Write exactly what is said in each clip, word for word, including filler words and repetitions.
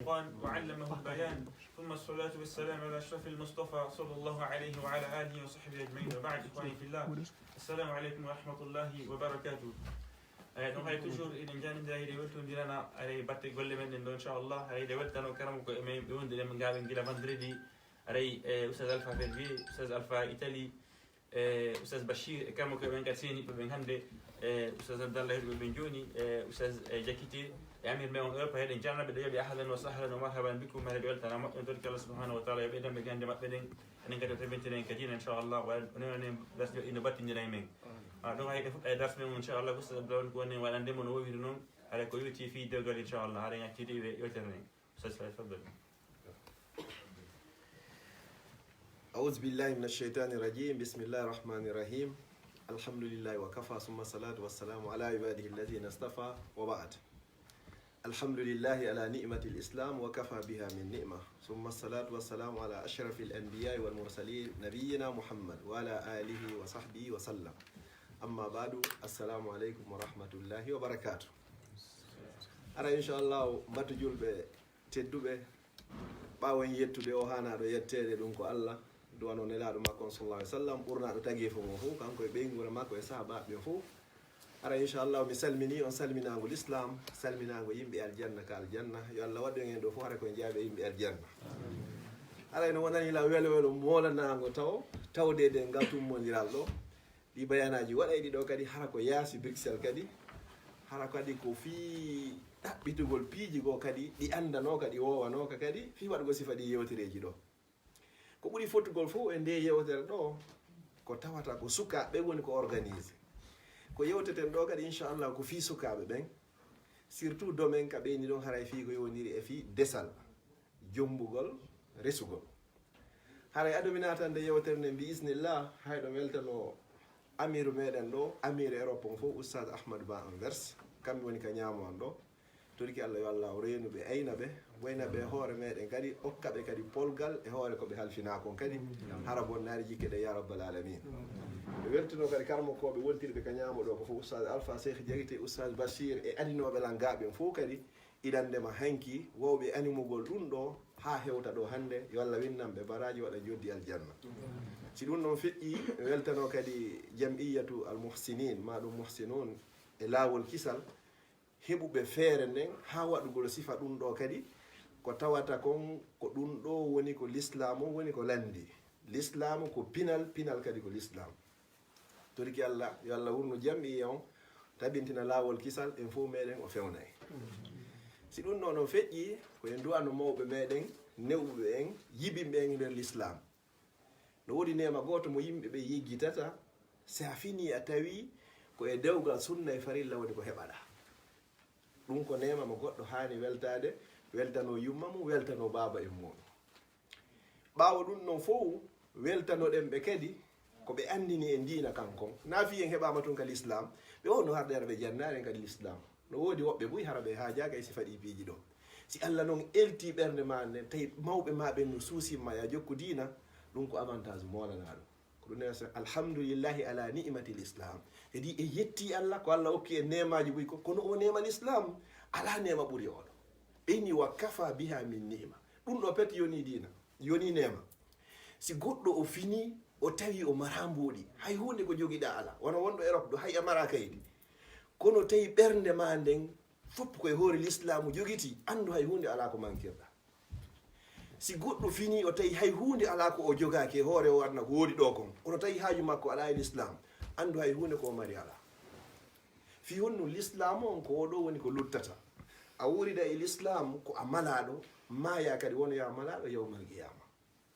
القرآن وعلمه البيان، ثم الصلاة والسلام على أشرف المصطفى صلى الله عليه وعلى آله وصحبه أجمعين، وبعد. إخواني في الله، السلام عليكم ورحمة الله وبركاته. Eyi, ɗum hay toujours eɗen janindira, eɗen weltondirana, aray, batte golle men ɗen ɗo, inchallah. Aray, ɗe weltano karamoko e men, ɓe wondi ɗen, ngaɓen gila vendredi. Aray, e Oustaz Alpha Fervier, Oustaz Alpha Italie, e Oustaz Bachir, e karamoko e ɓen kadi seeniɓe ɓen hannde, e Oustaz Abdallah heɗuɓe ɓen jooni, e Oustaz, e Jakite, e Amir men on Europe, heɗen jannaɓe ɗo yoɓe ahlan wa sahlan wa marhaban bikum, aray, ɓe weltana moƴƴon, torki Allah subhanahu wa taala, yoɓe damɓe gande maɓɓe ɗen, enen kadi o tabintina en kadi, inchallah, wa o newna en dars joɗɗi no battindira e men. A, donc hay ɓe fuɗɗa e dars men, inchallah, Oustaz Abdallah on ko woni waɗande mo no wowiri noon, aray ko yowti fii dewgal, inchallah, aray en acciti ɓe yewtere nden. Oustaz, tafaddal. أعوذ بالله من الشيطان الرجيم. بسم الله الرحمن الرحيم. الحمد لله وكفى، ثم الصلاة والسلام على عباده الذين اصطفى، وبعد. الحمد لله على نعمة الإسلام وكفى بها من نعمة، ثم الصلاة والسلام على أشرف الأنبياء والمرسلين نبينا محمد وعلى آله وصحبه وسلم. أما بعد، السلام عليكم ورحمة الله وبركاته. Aray, inchallah, mbatu julɓe tedduɓe, ɓaawo en yettude o haanaaɗo yetteede, ɗum ko Allah, duwano nelaaɗo makko on, sallallahu alaihi wasallam, ɓurnaaɗo tageefo mo fof, kanko e ɓeynguure makko e sahaabaaɓe ɓe fof. Aray, inchallah, mi salmini on salminaango l'islam, salminaango yimɓe aljanna ka aljanna. Yo Allah waɗu en heen ɗo fof hara ko en jaaɓe yimɓe aljanna. Aray, no wonani la welo welo moolanaango taw, tawde eɗen ngal tummondiral ɗo. Ɗi bayanaaji waɗayɗi ɗo kadi, hara ko yaasi Bruxelles kadi, hara kadi ko fii ɗaɓɓitugol piiji goo kadi, ɗi anndanooka, ɗi woowanooka kadi, fii waɗugol sifa ɗi yewtereeji ɗo. Ko ɓuri fottugol fof e nde yewtere ɗo, ko tawata ko sukaaɓe woni ko organisé. Ko yewteten ɗo kadi, inchallah, ko fii sukaaɓe ɓen, surtout domaine ka ɓeyni ɗon, haray fii ko yowondiri e fii desal, jombugol, resugol. Haray ado mi naatande yewtere nden, bi iznillah, hayɗo weltano amiru meɗen ɗo, amiru Europe on fof, Oustaz Ahmadou Ba Anvers, kamɓe woni ka ñaamo an ɗo. Torki Allah, yo Allah o reenu ɓe, ayna ɓe, wayna ɓe e hoore meɗen kadi, okka ɓe kadi polgal e hoore ko ɓe halfinaa kon kadi, hara bonnaari jikke ɗe, ya rabbal alamin. Ɓe weltino kadi karamokooɓe wontirɓe ka ñaamo ɗo ko fof, Oustaz Alpha Cheikh Diakité, Oustaz Bachir e adinooɓe lan gaa ɓen fof kadi, iɗande ma hanki, wawɓe animugol ɗum ɗo, haa hewta ɗo hannde, yo Allah winnan ɓe baraaji, waɗa joddi aljanna. Si ɗum ɗon feƴƴi, mi weltano kadi jam'iyyatu al muhsinin, ma ɗum muhsinun, e laawol kisal, heɓuɓe feere nden haa waɗugol sifa ɗum ɗo kadi, ko tawata kon ko ɗum ɗo woni ko lislaamu woni ko lanndi. Lislaamu ko pinal, pinal kadi ko lislaamu. Toriki Allah, yo Allah wurnu jam'iyya on, tabintina laawol kisal, en fof meɗen o fewnay. Si ɗum ɗo no feƴƴi, ko en du'ano mawɓe meɗen, ne'uɓe en, yibinɓe en nder lislaam. No woodi neema gooto mo yimɓe ɓe yeggitata, si a fini a tawi ko e dewgal sunna e farilla woni ko heɓaɗa. Ɗum ko neema mo goɗɗo haani weltaade, weltano yumma mum, weltano baaba en mum. Ɓaawo ɗum ɗon fof, weltanoɗen ɓe kadi ko ɓe anndini en diina kan kon. Na fii en heɓaama tun ka lislaam, ɓe wonno harde hara ɓe jannaani en kadi lislaam. No woodi woɓɓe buy hara ɓe haajaaka e sifa ɗi piiji ɗo. Si Allah non elti ɓernde ma nden, tawi mawɓe ma ɓen no suusimma ya jokku diina, ɗum ko avantage moolanaaɗo. Ko ɗum nena so, alhamdulillahi ala ni'matil islam. Kadi e yetti Allah, ko Allah okki en neemaaji buy ko, kono o neema l'islam, alaa neema ɓuri oɗo. Ɓeyni wa kafa biha min ni'ma. Ɗum ɗo pet yoni diina, yoni neema. Si goɗɗo o fini, o tawi o maraa mbuuɗi, hay huunde ko jogiɗaa alaa. Wano wonɗo Europe ɗo, hay a maraa kaydi. Kono tawi ɓernde ma nden, fof ko e hoore lislaamu jogiti, anndu hay huunde alaa ko mankirɗaa. Si goɗɗo fini, o tawi hay huunde alaa ko o jogaaki e hoore o aduna ko woodi ɗo kon, kono tawi haaju makko alaa e lislaam, anndu hay huunde ko o mari alaa. Fii honɗum lislaamu on ko o ɗo woni ko luttata? A wuurida e lislaam ko a malaaɗo, maayaa kadi wonoyaa malaaɗo yawmal qiyaama.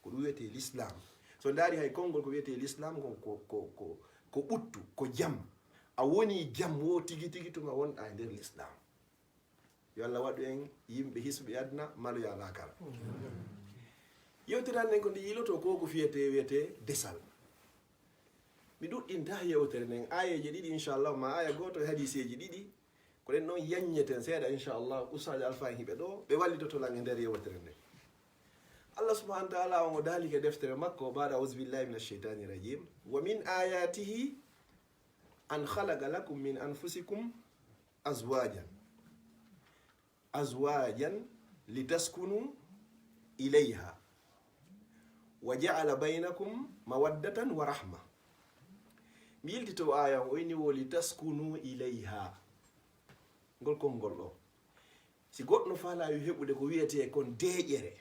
Ko ɗum wiyetee lislaam. So ndaari hay konngol ko wiyetee lislaam kon ko, ko, ko, ko ɓuttu, ko jam. A woni jam wo tigi tigi tuma wonɗaa e nder lislaam. Yo Allah waɗu en yimɓe hisɓe aduna, maloya laakara. Yewtere an nden ko nde yiilotoo ko ko fiyetee, wiyetee desal. Mi ɗuɗɗinta yewtere nden, aayeeje ɗiɗi, inchallah, ma aaya gooto e hadiiseeji ɗiɗi. Ko ɗen ɗon yaññeten seeɗa, inchallah. Ustaaji Alfaa en hiɓe ɗo, ɓe wallitoto lan e nder yewtere nden. Allah subhanahu wa ta'ala on o daalike deftere makko, baada auzu billahi minash shaytani rajim. Wa min ayatihi an khalaqa lakum min anfusikum azwajan. Azwajan litaskunu ilayha wa jaala baynakum mawaddatan wa rahma. Mi yiltito aya o inni wo litaskunu ilayha. Ngol konngol ɗo, si goɗɗo no faalaa yo heɓude ko wiyetee kon deeƴere,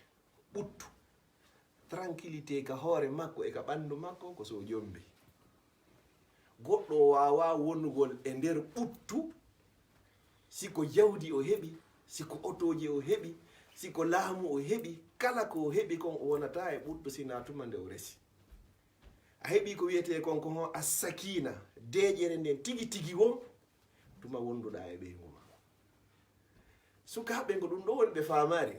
ɓuttu, tranquillité ka hoore makko e ka ɓanndu makko, ko so o jombi. Goɗɗo o waawaa wonugol e nder ɓuttu si ko jawdi o heɓi, si ko otooji o heɓi, si ko laamu o heɓi. Kala ko o heɓi kon, o wonataa e ɓuttu sinaa tuma nde o resi. A heɓi ko wiyetee kon ko hon assakina, deeƴere nden tigi tigi won tuma wonduɗaa e ɓeyngu ma. Sukaaɓe, ko ɗum ɗo woni ɓe faamaari.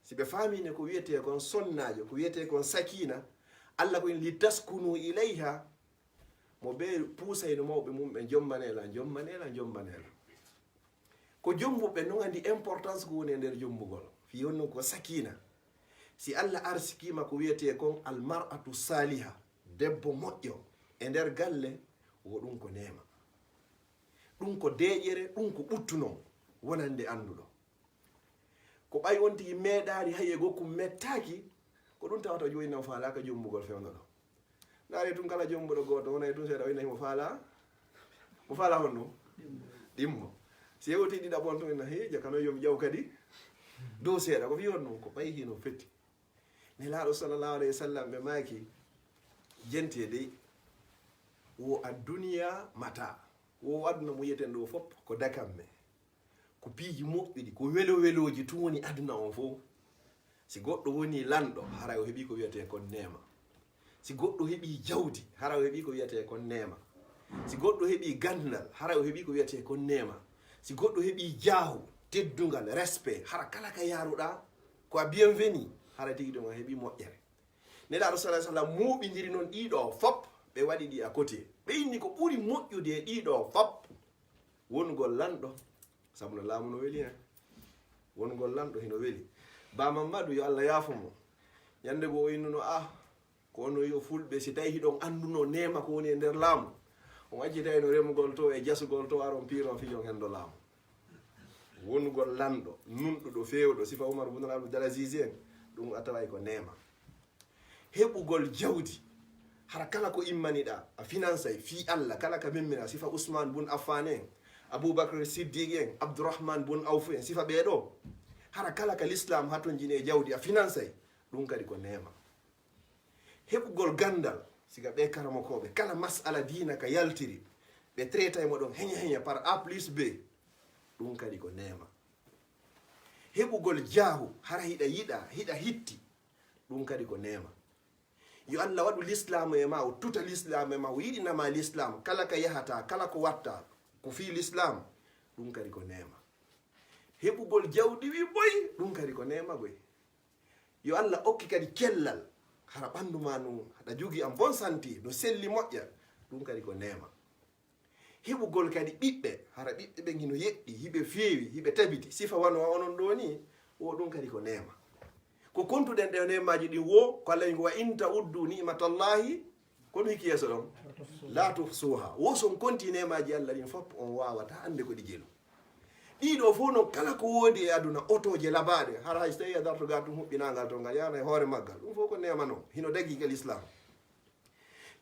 Si ɓe faamine ko wiyetee kon sonnaajo, ko wiyetee kon sakina, Alla ko inni litaskunu ilayha, mo ɓe puusayno mawɓe mum ɓe jombanee lan, jombanee lan, jombanee lan. Ko jombuɓe non anndi importance ko woni e nder jombugol. Fii honno ko sakina. Si Alla arsikiima ko wiyetee kon almar'atu saliha, debbo moƴƴo e nder galle, wo ɗum ko neema. Ɗum ko deeƴere, ɗum ko ɓuttu non wonande annduɗo. Ko ɓay on tigi meeɗaali hay e gokku mettaaki, ko ɗum tawata jooni nan faalaaka jombugol fewndo ɗo. Ndaare tun kala jombuɗo gooto wona e tun seeɗa o ina himo faala, mo faala honno? Ɗimmo. Si hewti ɗiɗaɓo on tun ina hee, jakano yo mi ƴaw kadi dow seeɗa. Ko fii honno? Ko ɓay hino feti. Nelaaɗo sallallahu alayhi wa sallam ɓe maaki, jente dey, wo adduniya mata, wo aduna mo yiyeten ɗo fof ko dakamme. Ko piiji moƴƴuɗi, ko welo welooji tun woni aduna on fof. Si goɗɗo woni lanɗo, haray o heɓi ko wiyetee kon neema. Si goɗɗo heɓi jawdi, haray o heɓi ko wiyetee kon neema. Si goɗɗo heɓi ganndal, haray o heɓi ko wiyetee kon neema. Si goɗɗo heɓi jaahu, teddungal, respect, hara kala ka yaaruɗaa, ko a bienvenu, hara tigi ɗum a heɓi moƴƴere. Nelaaɗo sallallahu alayhi wa sallam muuɓindiri non ɗiɗo fop, ɓe waɗi ɗi à côté. Ɓe inni ko ɓuri moƴƴude e ɗiɗo fop, wonugol lanɗo, sabu no laamu no weli hen. Wonugol lanɗo hino weli. Ba Mammadu, yo Allah yaafo mo, ñande goo o innuno, ah, ko ono yo fulɓe, si tawi hiɗon annduno neema ko woni e nder laamu, on accitayno remugol to e jasugol to, aron piiron fii on hendo laamu. Wonugol lanɗo, nunɗuɗo, feewɗo, sifa Umar bun Abdul Aziz en, ɗum a taway ko neema. Heɓugol jawdi, hara kala ko immaniɗaa, a finansay fii Allah, kala ka memmira, sifa Usman bun Affan en, Abubakar Siddiq en, Abdurrahman bun Awf en, sifa ɓee ɗo. Hara kala ka Lislaam hatonjini e jawdi, a finansay, ɗum kadi ko neema. Heɓugol ganndal, siga ɓee karamokooɓe, kala masala diina ka yaltiri, ɓe traitay mo ɗon heña heña par A plus B, ɗum kadi ko neema. Heɓugol jaahu, hara hiɗa yiɗa, hiɗa hitti, ɗum kadi ko neema. Yo Allah waɗu Lislaamu e ma, o tuta Lislaamu e ma, o yiɗina ma Lislaam, kala ka yahata, kala ko watta, ko fii Lislaam, ɗum kadi ko neema. Heɓugol jawdi wi boy, ɗum kadi ko neema boy. Yo Allah okki kadi cellal, hara ɓanndu ma ndun, haɗa jogii en bonne santé, no selli moƴƴa, ɗum kadi ko neema. Heɓugol kadi ɓiɓɓe, hara ɓiɓɓe ɓen hino yeɗɗi, hiɓe feewi, hiɓe tabiti, sifa wano wa onon ɗo ni, o ɗum kadi ko neema. Ko kontuɗen ɗe neemaaji ɗin wo, ko Allah wi, "Wa in ta'uddu ni'matallahi", ko no hikki yeeso ɗon? "La tuhsuha." Wo si on konti neemaaji Allah ɗin fof, on waawata annde ko ɗi jelu. Ɗiɗo fof non, kala ko woodi e aduna, otooje labaaɗe, hara hay so tawi a darto ga tun huɓɓinangal to ngal, yaana e hoore maggal, ɗum fof ko neema non, hino dagii ka Lislaam.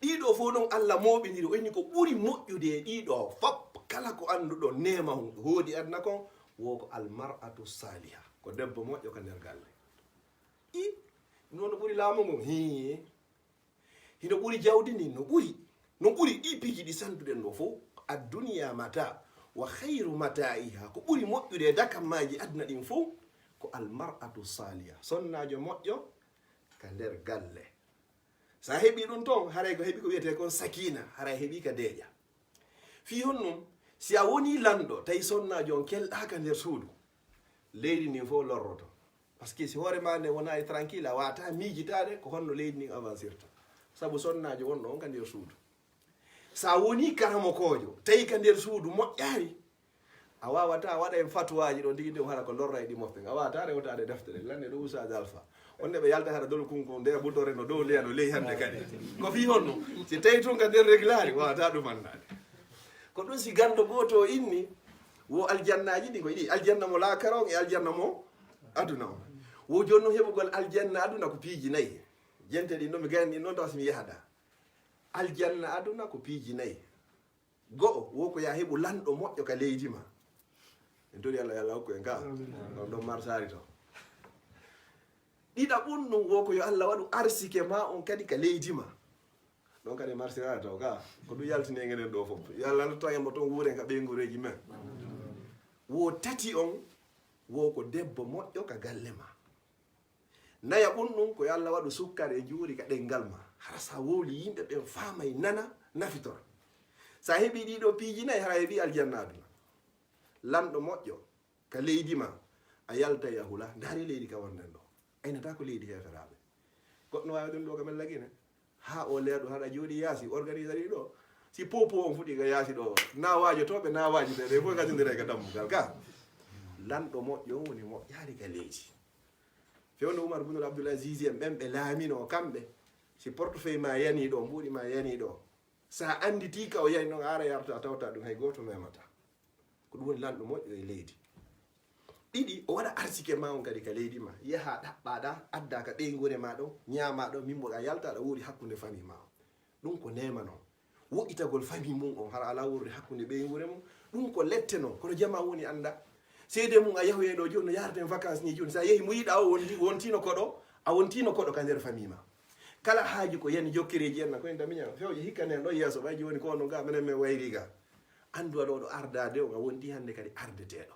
Ɗiɗo fof non Allah mooɓindiri, o inni ko ɓuri moƴƴude e ɗiɗo fop, kala ko annduɗo neema hun hoodi aduna kon, wo ko almar'atu saliha, ko debbo moƴƴo ka nder galle. I, ɗum noon no ɓuri laamu ngun? Hii. Hino ɓuri jawdi ndin? No ɓuri. No ɓuri ɗi piiji ɗi santuɗen ɗo fof. Adduniya mata, wa khayru mata'iha, ko ɓuri moƴƴude e dakammaaji aduna ɗin fof, ko almar'atu saliha, sonnaajo moƴƴo ka nder galle. Sa heɓi ɗum ton, haray ko heɓi ko wiyetee kon sakina, haray heɓi ka deeƴa. Fii honɗum? Si a woni lanɗo, tawi sonnaajo on kelɗaaka nder suudu, leydi ndin fof lorroto. Parce que si hoore ma nde wona e tranquille, a wata miijitaade ko honno leydi ndin avancirta. Sabu sonnaajo wonɗo on ka nder suudu. Sa woni karamokoojo, tawi ka nder suudu moƴƴaari, a waawata waɗa en fatuwaaji ɗon tigi, ɗum hara ko lorra e ɗi mofte. A waawata rewtaade deftere, lande ɗo Oustaz Alpha. Wonde ɓe yalta hara dol kunko, nde butore no dow, ndeya no ley hannde kadi. Ko fii honno? Si tawi tun ka nder reglaari, waawata ɗum annaade. Ko ɗum si ganndo gooto o inni, wo aljannaaji ɗi ko ɗi, aljanna mo laakara on e aljanna mo aduna on. Wo jooni noon heɓugol aljanna aduna ko piiji nayi. Jente ɗin ɗo mi gayni ɗin ɗon tawa si mi yahada. Aljanna aduna ko piiji nayi. Go'o, wo ko yaa heɓu lanɗo moƴƴo ka leydi ma. En tori Allah, yo Allah hokku en ka. Ɗon ɗon marsaari to. Ɗiɗaɓun ɗum wo ko yo Allah waɗu arsike ma on kadi ka leydi ma. Ɗon kadi marsiraare taw ka. Ko ɗum yaltini en enen ɗo fof. Yo Allah nattu en mo toon wuuren ka ɓeynguureeji men. Wo tati on, wo ko debbo moƴƴo ka galle ma. Nayaɓun ɗum ko yo Allah waɗu sukkar e njuuri ka ɗenngal ma. Hara sa wowli yimɓe ɓen faamay nana nafitora. Sa heɓi ɗiɗo piiji nayi hara heɓi aljanna aduna. Lanɗo moƴƴo ka leydi ma, a yaltay a hula. Ndaari leydi ka wonɗen ɗo. Aynata ko leydi heeferaaɓe. Goɗɗo no waawi ɗum ɗo ka men lagine. Haa o leeɗo haɗa jooɗi yaasi, organise ɗi ɗo. Si popo on fuɗi ka yaasi ɗo, na waajotooɓe, na waajotooɓe, fof ngadindiray ka dammugal ka. Lanɗo moƴƴo on woni moƴƴaari ka leydi. Fewndo Umar bin Abdul Aziz en ɓen ɓe laaminoo kamɓe. Si portefeuille ma yani ɗo, mbuuɗi ma yani ɗo. Sa annditi ka o yani ɗon, a ara yarta a tawta ɗum hay gooto memata. Ko ɗum woni lanɗo moƴƴo e leydi. Ɗiɗi, o waɗa arsike ma on kadi ka leydi ma. Yaha ɗaɓɓaɗa, adda ka ɓeynguure ma ɗo, ñaama ɗo, min mboɗa yalta aɗa woodi hakkunde famille ma on. Ɗum ko neema non. Woɗɗitagol famille mum on, hara alaa wonde hakkunde ɓeynguure mum. Ɗum ko lette non, kono jama woni annda. Seede mum a yahoyay ɗo jooni no yahreten vacances ni jooni. Sa yehi mo yiɗa o wonti, wontino koɗo, a wontino koɗo ka nder famille ma. Kala haaju ko yani jokkereeji en na ko en damiña. Fewje hikka nen ɗo yeeso ɓay jooni ko on ɗon ga menen men wayri ga. Anndu aɗa oɗo ardaade on, a wonti hannde kadi ardeteeɗo.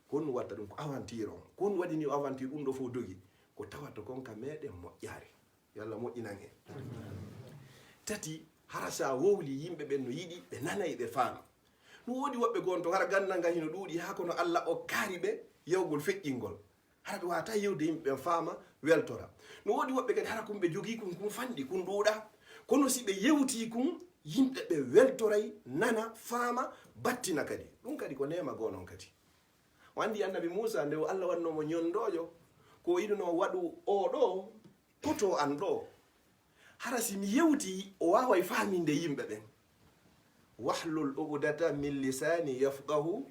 Ko honɗum watta ɗum? Ko aventure on. Ko honɗum waɗi ni o aventure ɗum ɗo fof dogi? Ko tawata kon ka meɗen moƴƴaare. Yo Allah moƴƴinan en. Tati, hara sa wowli yimɓe ɓen no yiɗi, ɓe nanay, ɓe faama. No woodi woɓɓe gon to hara ganndal ngal hino ɗuuɗi haa kono Allah okkaali ɓe yawgol feƴƴingol. Hara ɓe waawata yewde yimɓe ɓen faama, weltora. No woodi woɓɓe kadi hara kun ɓe jogii kun, kun fanɗi, kun ɗuuɗa. Kono si ɓe yewtii kun, yimɓe ɓe weltoray, nana, faama, battina kadi. Ɗum kadi ko neema goo non kadi. O anndi Annabi Muusa, nde o Allah wannoo mo ñonndoojo, ko o yiɗunoo waɗu oo ɗoo, koto an ɗoo. Hara si mi yewtii, o waaway faaminde yimɓe ɓen. "Wahlul uqdatan min lisani yafqahu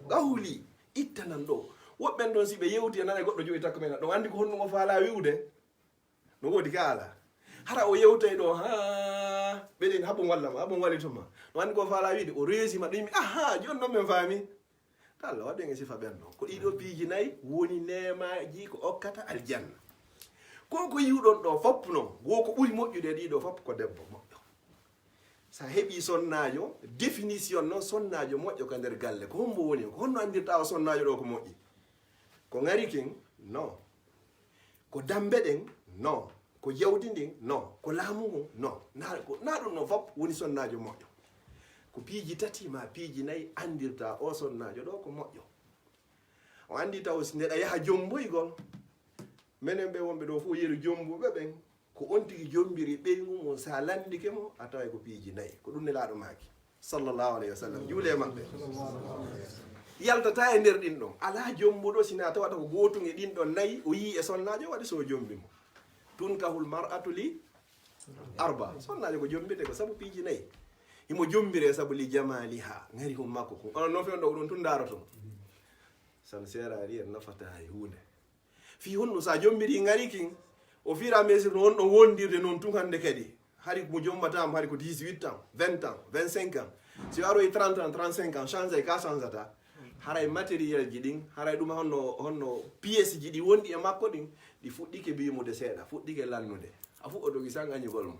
qawli." Ittanan ɗoo. Woɓɓe ɓen ɗon, si ɓe yewtii, a nanay goɗɗo jowi takko men, ɗon anndi ko honɗum o faalaa wi'ude. No woodi ka alaa. Hara o yewtay ɗoo, haa, ɓe ɗen haɓun walla ma, haɓun wallito ma. No anndi ko faalaa wi'ude, o reesi ma, ɗum yimɓe, "Ahaa, jooni non men faami." Ka Allah waɗu en e sifa ɓen ɗon. Ko ɗii ɗoo piiji nayi woni neemaaji ko okkata aljanna. Ko ko yi'uɗon ɗoo fof non, wo ko ɓuri moƴƴude e ɗii ɗoo fof ko debbo moƴƴo. Sa heɓii sonnaajo, définition non sonnaajo moƴƴo ka nder galle, ko hombo woni? Ko honno anndirta o sonnaajo ɗoo ko moƴƴi? Ko ŋari kin? Non. Ko dammbe ɗen? Non. Ko jawdi ndin? Non. Ko laamu ngun? Non. Na, ko, na ɗum non fof woni sonnaajo moƴƴo. Ko piiji tati ma piiji nayi anndirta o sonnaajo ɗoo ko moƴƴo. O anndi taw si neɗa yaha jomboygol, menen ɓe wonɓe ɗoo fof yeru jombuɓe ɓen, ko on tigi jombiri ɓeyngu mum, sa lanndike mo, a taway ko piiji nayi. Ko ɗum Nelaaɗo maaki, sallallahu alayhi wa sallam. Juule e maɓɓe. Yaltata e nder ɗin ɗon. Alaa jombuɗo, sina tawata ko gootun e ɗin ɗon nayi, o yii e sonnaajo, waɗi so o jombi mo. Tunkahul mar'atu li arba. Sonnaajo ko jombite ko sabu piiji nayi. Himo jombire sabu li jamaliha. Ŋari hum makko kun. Onon non fewndo ko ɗum tun ndaroton. San seeraari en nafata hay huunde. Fii honɗum sa jombiri ŋari kin, au fur et à mesure no wonɗon wondirde non tun hannde kadi. Hari ko mo jombata mo, hari ko dix-huit ans, vingt ans, vingt-cinq ans. Si o aroyi trente ans, trente-cinq ans, change ka change ata. Haray matériel ji ɗin, haray ɗum honno, honno pièce ji ɗi wonɗi e makko ɗin, ɗi fuɗɗike biimude seeɗa, fuɗɗike lannude. A fuɗɗoto ki san añugol mo.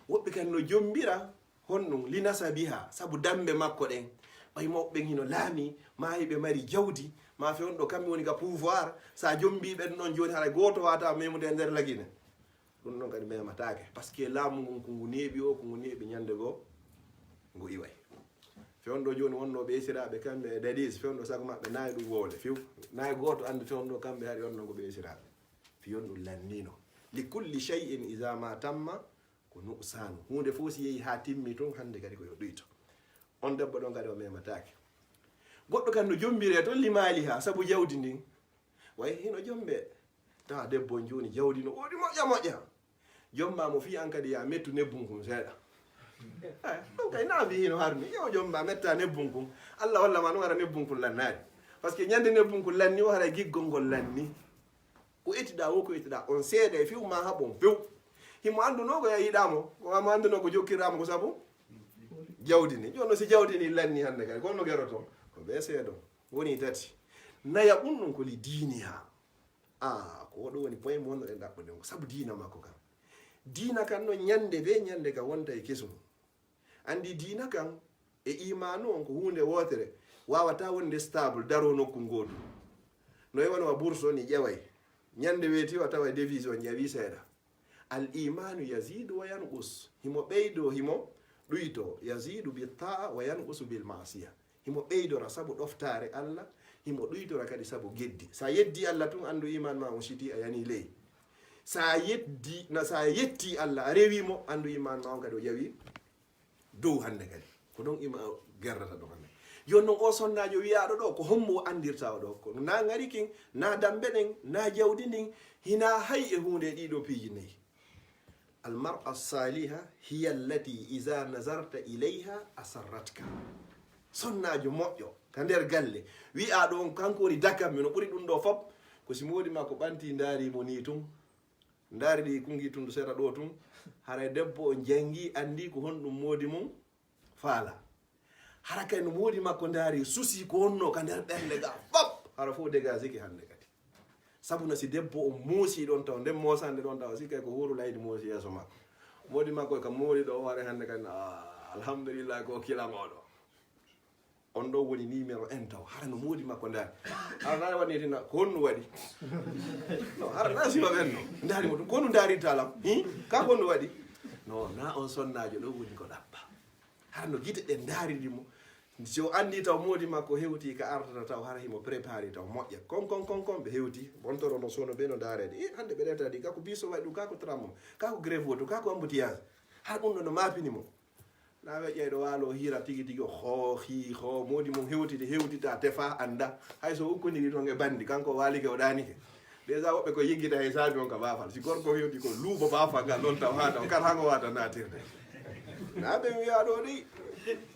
Woɓɓe kan no jombira honɗum li nasabiha, sabu dambe makko ɗen. Ɓay mawɓe ɓen hino laami, ma hiɓe mari jawdi, ma fewndo kamɓe woni ka pouvoir, sa jombi ɓen ɗon jooni haray gooto wata memude e nder lagine. Ɗum ɗon kadi memataake, parce que laamu ngun ko ngu neeɓi o, ko ngu neeɓi ñande goo ngu iway. Fewndo jooni wonno ɓe esiraaɓe kamɓe e dadis, fewndo sago maɓɓe nayi ɗum wowle few. Nayi gooto anndi fewndo kamɓe hari on non ko ɓe esiraaɓe. Fiyon ɗum lannino. Li kulli shay'in iza ma tamma ko nuqsaanu. Huunde fof si yehi haa timmi tun, hannde kadi ko yo ɗuyto. On debbo ɗon kadi o memataake. Goɗɗo kadi no jombire ton li maaliha sabu jawdi ndin. Way hino jombe. Tawa debbo on jooni jawdi no woodi moƴƴa moƴƴa. Jomba mo fii an kadi ya mettu nebbun kun seeɗa. Eh, ɗum kay na fii hino harmi. Yo jomba metta nebbun kun. Allah walla ma no wara nebbun kun lannaari. Parce que ñande nebbun kun lanni o haray giggol ngol lanni. Etiɗa wo ko etiɗa on seeda e few ma haɓon few. Himo annduno ko yiɗamo, ko himo annduno ko jokkiramo ko sabu jawdi ni. Jooni si jawdi ni lanni hannde kadi, ko no geroto? Ko be seedo. Woni tati. Naya ɓun ɗon ko li diini ha. A, ko oɗo woni poye mo wonno ɗen ɗaɓɓude on. Sabu diina makko kan. Diina kan no ñande be ñande ka wonta e kesum. Anndi diina kan e imaanu on ko huunde wootere, waawata wonde stable, daroo nokku ngootu. No e wano wa bourse on, i ƴeway. Ñande weeti wa tawa devise on ƴawi seeɗa. Al imaanu yazidu wa yanqus. Himo ɓeydo, himo ɗuyto. Yazidu bi ta'a wa yanqusu bil ma'siya. Himo ɓeydora sabu ɗoftaare Allah, himo ɗuytora kadi sabu geddi. Sa yeddi Allah tun, anndu iman ma on siti a yani ley. Sa yeddi, na sa yetti Allah, a rewi mo, anndu iman ma on kadi o ƴawi dow hannde kadi. Ko ɗon ima gerrata ɗon hannde. Yo non o sonnaajo wiyaaɗo ɗo, ko hombo anndirta o ɗo? Ko na ngari kin, na dambe ɗen, na jawdi ndin, hina hay e huunde e ɗiɗo piiji nayi. Al mar'a saliha hiya allati iza nazarta ilayha asarratka. Sonnaajo moƴƴo ka nder galle, wi'aaɗo on kanko woni dakam mi, no ɓuri ɗum ɗo fop, ko si moodi makko ɓanti ndaari mo ni tun. Ndaari ɗi kungi tundu seeɗa ɗo tun. Haray debbo on jangi, anndi ko honɗum moodi mum faala. Hara kay no moodi makko ndaari, susi ko wonno ka nder ɓernde ga fop, hara fof dégagé ki hannde kadi. Sabu na si debbo on moosi ɗon taw, nden moosande ɗon taw, si kay ko huuru laydi moosi yeeso makko. Moodi makko ka moori ɗo, o ware hannde kadi, ah, alhamdulillah, ko kilan oɗo. On ɗo woni numéro un taw. Hara no moodi makko ndaari. Hara na wani tina, ko honno waɗi? No, hara na sima ɓen no. Ndaari mo ɗum, ko honno ndaari talam? Hi? Ka ko honno waɗi? No, na on sonnaajo ɗo woni ko ɗaɓɓa. Hara no gite ɗen ndaariri mo. Si o anndi taw moodi makko hewti ka artata taw hara himo préparé taw moƴƴa. Kon, kon, kon, kon ɓe hewti. Bontoro no sono ɓe no ndaarede. Eh, hannde ɓe reta di, ka ko biso waɗi ɗum, ka ko tram, ka ko grève woto, ka ko embouteillage. Hara ɗum ɗo no maapini mo. Na weƴƴay ɗo waalo hira tigi tigi, ho, hi, ho, moodi mum hewtiti, hewtita, tefa, annda. Hay so ukkoniri toon e banndi, kanko o waalike, o ɗaanike. Déjà woɓɓe ko yeggita hay saabi on ka baafal. Si gorko hewti ko luubo baafal ngal ɗon taw haa taw, kala hango wata natirde. Na ɓe wiya ɗo ɗi,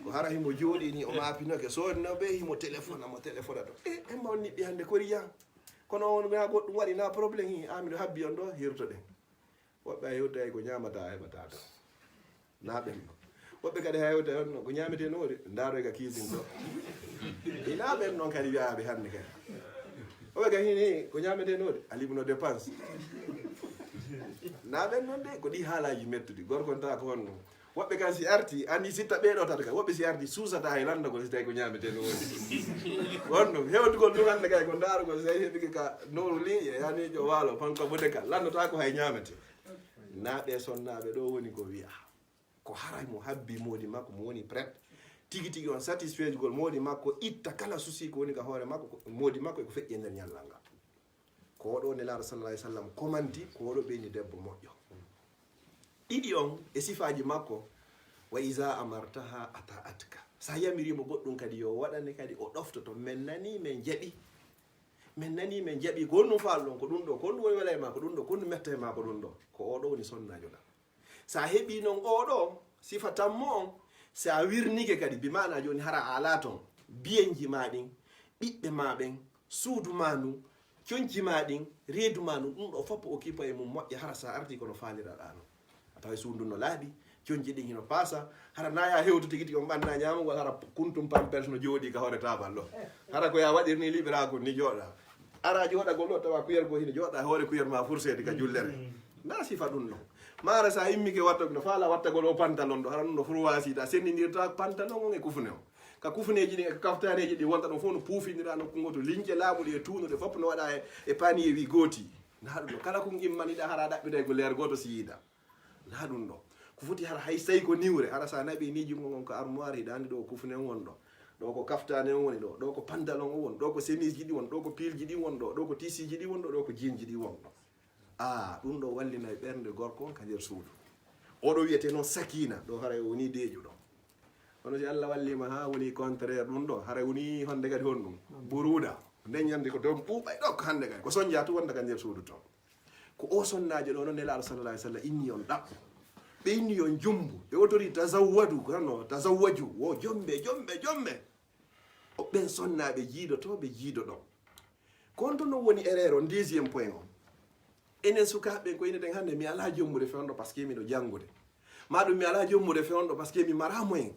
ko hara himo jooɗi ni, o maapinoke, soodno ɓe himo téléphone, mo téléphone to. E, en mbaw niɓɓi hannde kori yan. Kono on na goɗɗum waɗi na problème hi, a miɗo habbi on ɗo, hirtoɗen. Woɓɓe a hewtay ko ñaamata a heɓata to. Na ɓen ɗo. Woɓɓe kadi hay hewta on ko ñaametee no woni, ndaaro e ka kiisin ɗo. Ina ɓen noon kadi wiyaaɓe hannde kadi. Woɓɓe kadi hini ko ñaametee no woni, a liɓuno dépense. Na ɓen noon de, ko ɗi haalaaji mettuɗi. Gorko on tawa ko honno. Woɓɓe kan si arti, ani sitta ɓee ɗo tata kan. Woɓɓe si arti, suusata hay lanndagol si tawi ko ñaametee no woni. Wonno, hewtugol ɗum hannde kay ko ndaarugol si tawi heɓike ka nooru liiƴe, yani jo waalo, fanka bode ka, lanndata ko hay ñaametee. Na ɓe sonnaaɓe ɗo woni ko wiya. Ko haray mo habbi moodi makko, mo woni prêt. Tigi tigi on satisfaisegol moodi makko, itta kala souci ko woni ka hoore makko, ko moodi makko e ko feƴƴi e nder ñallal ngal. Ko oɗo Nelaaɗo sallallahu alaihi wasallam komanti, ko oɗo ɓeyni debbo moƴƴo. Ɗiɗi on e sifaaji makko, wa iza amartaha ata'atka. Sa yamiri mo goɗɗum kadi yo waɗane kadi o ɗoftoto. Men nani, men jaɓi. Men nani, men jaɓi. Ko honɗum faal ɗon? Ko ɗum ɗo. Ko honɗum woni wela e ma? Ko ɗum ɗo. Ko honɗum metta e ma? Ko ɗum ɗo. Ko oɗo woni sonnaajo ɗa. Sa heɓi non oɗo sifa tammo on, sa wirnike kadi, bi maana jooni hara a ala ton, biyenji ma ɗin, ɓiɓɓe ma ɓen, suudu ma ndu, conci ma ɗin, reedu ma ndu, ɗum ɗo fop occupé e mum moƴƴa, hara sa arti kono faaliraɗa non. A tawi suudu no laaɓi, conci ɗin hino paasa, hara na ya hewto tigi tigi on ɓanna ñaamugol, hara kuntum pampers no jooɗi ka hoore taabal ɗo. Hara ko ya waɗirni liɓiraakun ni jooɗa. Ara jooɗagol ɗo tawa kuyel goo hino jooɗa hoore kuyel ma furseede ka jullere. Na sifa ɗum ɗon. Maara sa immike watta no faala wattagol o pantalon ɗo, hara ɗum ɗo furwasi ta sennindirta pantalon on e kufune on. Ka kufuneeji ɗin e ka kaftaneeji ɗin wonta ɗon fof no puufinira nokku ngoto, lince laaɓuɗe e tuunuɗe fof no waɗa e, e panier wi gooti. Na ɗum ɗo kala kun immaniɗa hara ɗaɓɓitay ko leer gooto si yiida. Na ɗum ɗo. Ko foti hara hay sey ko niwre, hara sa naɓi ni jungo ngon ko armoire, hiɗa andi ɗo ko kufune on woni ɗo. Ɗo ko kaftane on woni ɗo. Ɗo ko pantalon on woni ɗo. Ɗo ko chemise ji ɗi woni ɗo. Ɗo ko pilji ɗi woni ɗo. Ɗo ko tissu ji ɗi woni ɗo. Ɗo ko jeans ji ɗi woni ɗo. Ah, ɗum ɗo wallinay ɓernde gorko on ka nder suudu. Oɗo wiyete noon sakina, ɗo haray o woni deeƴuɗo. Kono si Allah wallima ha woni contraire ɗum ɗo, haray woni honde kadi honɗum? Buruda. Nden ñande ko ɗon ɓuuɓay ɗo ko hande kadi. Ko sonja tu wonda ka nder suudu to. Ko o sonnaajo ɗo noon Nelaaɗo sallallahu alaihi wasallam inni on ɗaɓɓu. Ɓe inni on jumbu. Ɓe otori tazawwadu, kono tazawwaju. Wo jombe, jombe, jombe. O ɓen sonnaaɓe jiidotooɓe jiidoɗon. Ko on to non woni erreur on, deuxième point on. Enen sukaaɓe ɓen ko ineten hannde, mi alaa jommude fewndo parce que miɗo janngude. Ma ɗum mi alaa jommude fewndo parce que mi maraa moyen.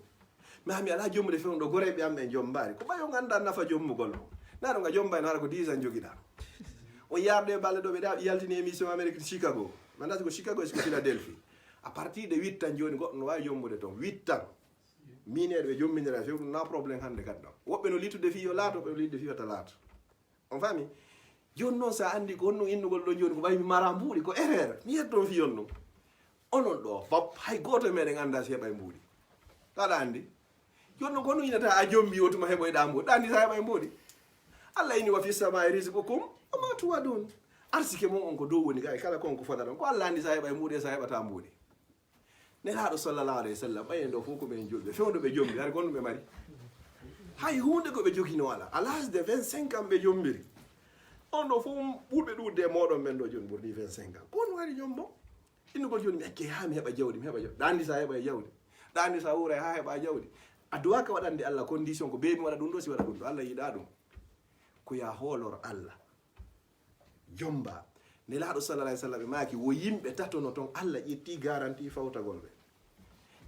Ma mi alaa jommude fewndo goreeɓe am ɓen jommbaali. Ko ɓay on anndaa nafa jommugol on. Naa ɗum a jommbaali, no hara ko dix ans jogiɗaa. On yarde e balle ɗo ɓe ɗa yaltini émission Amérique Chicago. Mi anndaa si ko Chicago, est-ce que Philadelphie. À partir de huit ans jooni goɗɗo no waawi jommude toon. Huit ans. Mineeɓe ɓe jomminira few ɗum na problème hannde kadi ɗon. Woɓɓe no litude fii yo laato, woɓɓe no litude fii yo ta laato. On faami? Jooni noon, so a anndi ko honno innugol ɗon jooni, ko ɓay mi maraa mbuuɗi, ko erreur. Mi yetto on fii on ɗum. Onon ɗo fop, hay gooto e meɗen anndaa si heɓay mbuuɗi. Aɗa anndi? Jooni noon, ko honno innata a jombi o tuma heɓoyɗaa mbuuɗi? Ɗa anndi si a heɓay mbuuɗi? Allah inni, "Wa fis samaa'i rizqukum wa ma tu'adun." Arsike mon on ko dow woni, kay kala kon ko fodaɗon. Ko Allah anndi si a heɓay mbuuɗi e si a heɓataa mbuuɗi. Nelaaɗo sallallahu alayhi wa sallam, ɓay en ɗo fof ko ɓen julɓe, fewndo ɓe jombi, hari ko honɗum ɓe mari? Hay huunde ko ɓe joginoo alaa. À l'âge de vingt-cinq ans ɓe jombiri. On ɗo fof ɓurɓe ɗuuɗde e mooɗon men ɗo jooni ɓurni vingt-cinq ans. Ko honɗum waɗi jombo? Innugol jooni mi acce haa mi heɓa jawdi, mi heɓa jawdi. Ɗa anndi si a heɓay jawdi? Ɗa anndi si a wuuray haa heɓa jawdi? A duwaaka waɗande Allah condition ko bee mi waɗa ɗum ɗo, si waɗa ɗum ɗo. Allah yiɗaa ɗum. Ko yo a hoolor Allah. Jomba. Nelaaɗo sallallahu alayhi wa sallam ɓe maaki, wo yimɓe tato no toon, Allah ƴetti garanti fawtagol ɓe.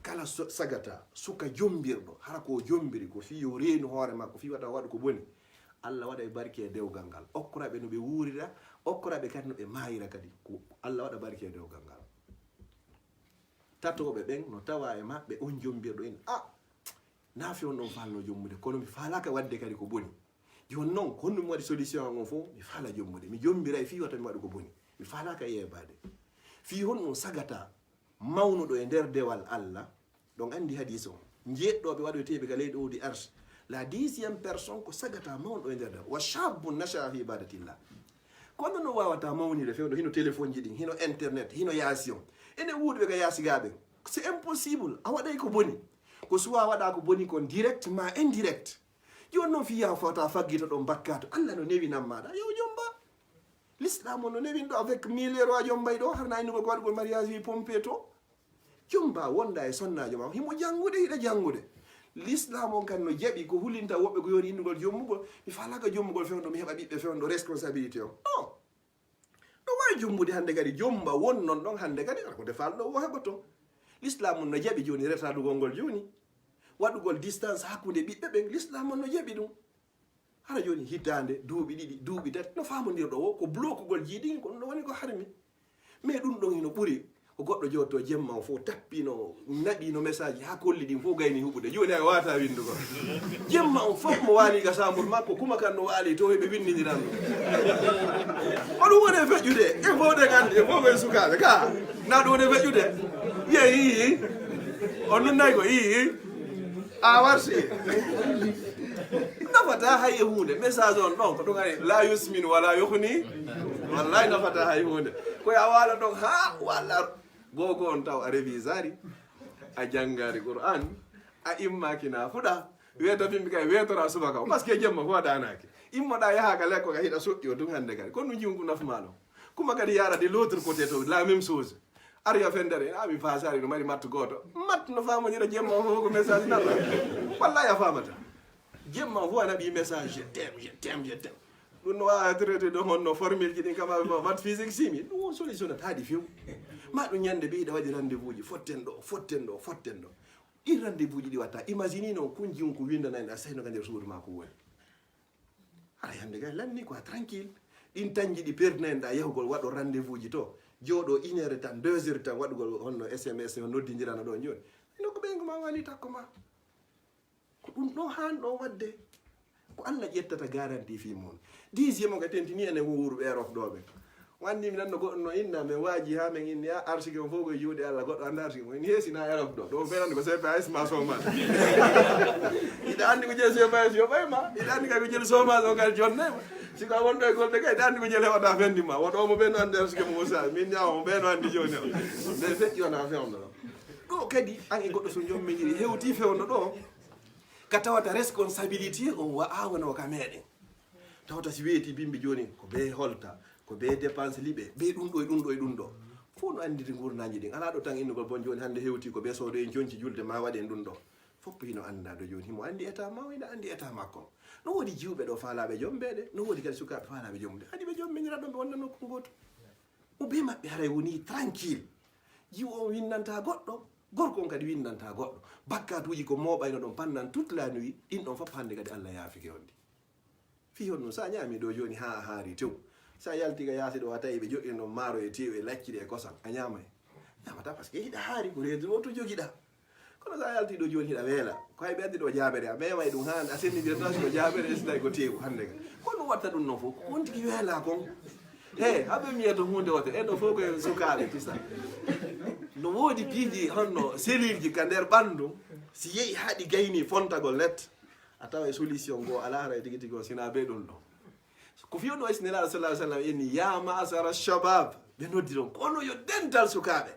Kala so-, sagata, suka jombirɗo, hara ko o jombiri, ko fii yo reenu hoore makko, fii wata waɗu ko boni. Allah waɗay barke e dewgal ngal. Okkora ɓe no ɓe wuurira, okkora ɓe kadi no ɓe maayira kadi. Ko Allah waɗa barke e dewgal ngal. Tatooɓe ɓen no tawa e maɓɓe on jombirɗo en, "Ah, naa fewndo on faalno jommude, kono mi faalaaka waɗde kadi ko boni. Jooni noon, ko honɗum mi waɗi solution an on fof? Mi faala jommude. Mi jombiray fii wata mi waɗu ko boni. Mi faalaaka yeebaade." Fii honɗum sagata mawnuɗo e nder dewal Allah? Ɗon anndi hadiis on. Njeeɗɗooɓe waɗoyteeɓe ka leydi owdi Arsh. La dixième personne ko sagata mawnuɗo e nder dewal. "Wa shabbun nasha'a fi ibadatillah." Kono no waawata mawnide fewndo hino téléphone ji ɗin, hino internet, hino yaasi on. Ene wuuɗi ɓe ka yaasi gaa ɓen. C'est impossible. A waɗay ko boni. Ko suwa waɗa ko boni kon direct ma indirect. Jooni noon fii yaa fota faggito ɗon bakkaatu. Allah no newinan maaɗa. Yo jomba. L'islam on no newin ɗo avec mille euros a jombay ɗo. Harna innugol ko waɗugol mariage wi pompe to. Jomba wonda e sonnaajo ma. Himo janngude, hiɗa janngude. L'islam on kan no jaɓi ko hulinta woɓɓe ko yoni innugol jommugol. Mi faalaaka jommugol fewndo, mi heɓa ɓiɓɓe fewndo responsabilité on. Non. No waawi jombude hannde kadi, jomba won non ɗon hannde kadi, ala ko defal ɗo o heɓoto. L'islam on no jaɓi jooni retadugol ngol jooni. Waɗugol distance hakkunde ɓiɓɓe ɓen, l'islam on no jaɓi ɗum. Hara jooni hitaande, duuɓi ɗiɗi, duuɓi tati, no faamondirɗo o, ko blokugol jiidi, ko ɗum ɗo woni ko harmi. Mais ɗum ɗon hino ɓuri, ko goɗɗo jooɗo jemma o fof tappino, naɓino message haa kolli ɗin fof gayni huɓude. Jooni hay wata windugol. Jemma on fof mo waali ka sambur makko, kuma kan no waali to, ɓe winndindiran ɗum. O ɗum woni e feƴƴude, e fof ɗen anndi, e fof koye sukaaɓe, ka, na ɗum woni e feƴƴude. Wiye, ii, on nun nayi ko, ii, a warsi. Nafata hay e huunde. Message on ɗon, ko ɗum ari, la yusmin wala yukhni. Wallahi nafata hay huunde. Ko ya wala ɗon, ha, wala. Gogo on taw a revisari, a janngari Qur'an, a immaki na fuɗa. Weto fimbi kay, wetora subaka. Parce que jemma ko a danaki. Immoɗa yaha ka lekko ka hiɗa soƴƴi o ɗum hannde kadi. Kono ɗum jiwgu nafma ɗon. Kuma kadi yara de l'autre côté to, la même chose. Ari a fendere, a mi fasari no mari mattu goto. Mattu no famonira jemma o fof ko message nata. Wallahi a famata. Jemma o fof a naɓi message, "Je t'aime, je t'aime, je t'aime." Ɗum no wawa traité ɗo honno formule ji ɗin kama mat physique simi. Ɗum won solution na taadi few. Ma ɗum ñande ɓe hiɗa waɗi rendez-vous ji, fotten ɗo, fotten ɗo, fotten ɗo. Ɗin rendez-vous ji ɗi watta. Imagine no kun jiwgu ko windanani a seyno ka nder suudu ma ko woni. Aray hannde kay lanni quoi, tranquille. Ɗin tanji ɗi perdinanɗa yahugol waɗo rendez-vous ji to. Jooɗo une heure tan, deux heures tan waɗugol honno S M S o noddindirana ɗo jooni. Hino ko ɓeyngu ma wani takko ma. Ko ɗum ɗo han ɗo waɗde. Ko Allah ƴettata garanti fii mon. Dixième o ka tentini enen wo wuurɓe Europe ɗo ɓen. Wandi mi nanno goɗɗo no inna, men waaji haa men inni, a, arsike on fof ko e juuɗe Allah, goɗɗo annda arsike mo. Ene heesi na Europe ɗo. Ɗo ɓe nanndi ko C P A S ma chômage. Iɗa anndi ko jeli C P A S yo ɓay ma. Iɗa anndi kay ko jeli chômage o kadi jonne ma. Si ko a wonɗo e golde kay, iɗa anndi ko jeli heɓata fendi ma. Woɗo mo ɓen anndi arsike mo sa. Min ñaawo mo ɓen anndi jooni o. Nde feƴƴi wona fewndo ɗo. Ɗo kadi, an e goɗɗo so jommidiri hewti fewndo ɗo. Ka tawata responsabilité on wa awono ka meɗen. Tawata si weeti bimbi jooni, ko be holta, ko be dépense liɓe, be ɗum ɗo e ɗum ɗo e ɗum ɗo. Fof no anndiri ngurnaaji ɗin. Alaa ɗo tan innugol bon jooni hannde hewti ko be soodo en conci julde ma waɗen ɗum ɗo. Fof hino annda ɗo jooni, himo anndi état ma, hino anndi état makko. No woodi jiwɓe ɗo faalaaɓe jombeede, no woodi kadi sukaaɓe faalaaɓe jombeede. Haɗi ɓe jomminira ɗon ɓe wonda nokku gootu. O be maɓɓe haray woni tranquille. Jiwo on windanta goɗɗo, gorko on kadi windanta goɗɗo. Bakkatuuji ko mooɓayno ɗon pannan toute la nuit, ɗin ɗon fof hannde kadi Allah yaafike on ɗi. Fii honno sa ñaami ɗo jooni haa a haari tew, sa yalti ka yaasi ɗo a tawi ɓe joɗɗini ɗon maaro e tew e lacciri e kosam, a ñaamay? Ñaamata, parce que hiɗa haari, ko reedu o to jogiɗa. Kono sa yalti ɗo jooni hiɗa weela, ko hay ɓe addi ɗo jaabere, a memay ɗum haa a sennindira tan ko jaabere, e si tawi ko teewu hannde ka. Ko ɗum watta ɗum noon fof, ko on tigi weela kon. He, haɓe mbiya to huunde wotere, en ɗo fof ko en sukaaɓe tisa. No woodi piiji honno selirji ka nder ɓanndu, si yehi haa ɗi gayni fontagol net, a tawa e solution goo alaa hara e tigi tigi o, sina be ɗum ɗo. Ko fii on o wayi si Nelaaɗo sallallahu alaihi wasallam inni, "Ya ma'ashara shabab," ɓe noddi ɗon, "Kono yo dental sukaaɓe."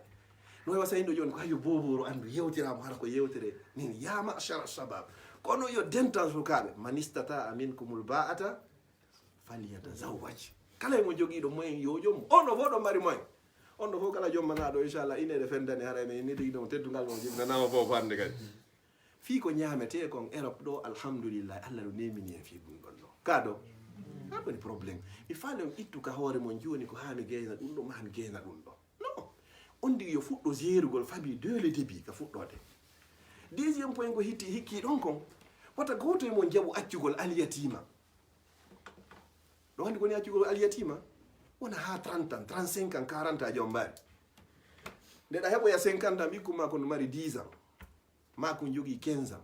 No wayi wasa inɗo jooni ko hayyo boobooru anndu yewtiraama hara ko yewtere nin, "Ya ma'ashara shabab," kono yo dental sukaaɓe, "Man istata'a minkumul ba'ata falyatazawwaj." Kala e mo jogiiɗo moyen yo jombo. On ɗo fof ɗo mari moyen. On ɗo fof kala jombanaaɗo, inchallah, ineede fendani hara ene ni tigi ɗon teddungal mo jibinanaama fof hannde kadi. Fii ko ñaametee kon Europe ɗo, alhamdulillah, Allah no neemini en fii ɗum ɗon ɗo. Ka ɗo? An woni problème. Mi faale on ittu ka hoore mon jooni ko haa mi gayna ɗum ɗo, maa mi gayna ɗum ɗo. Non. On tigi yo fuɗɗo jeerugol famille dès le début ka fuɗɗoode. Deuxième point ko hitti, hikki ɗon kon, wata gooto e mon jaɓu accugol alyatima. Ɗo anndi ko woni accugol alyatima? Wona haa trente ans, trente-cinq ans, quarante a jombaani. Nde ɗa heɓoya cinquante ans, ɓikkun maa kon no mari dix ans. Maa kon jogii quinze ans.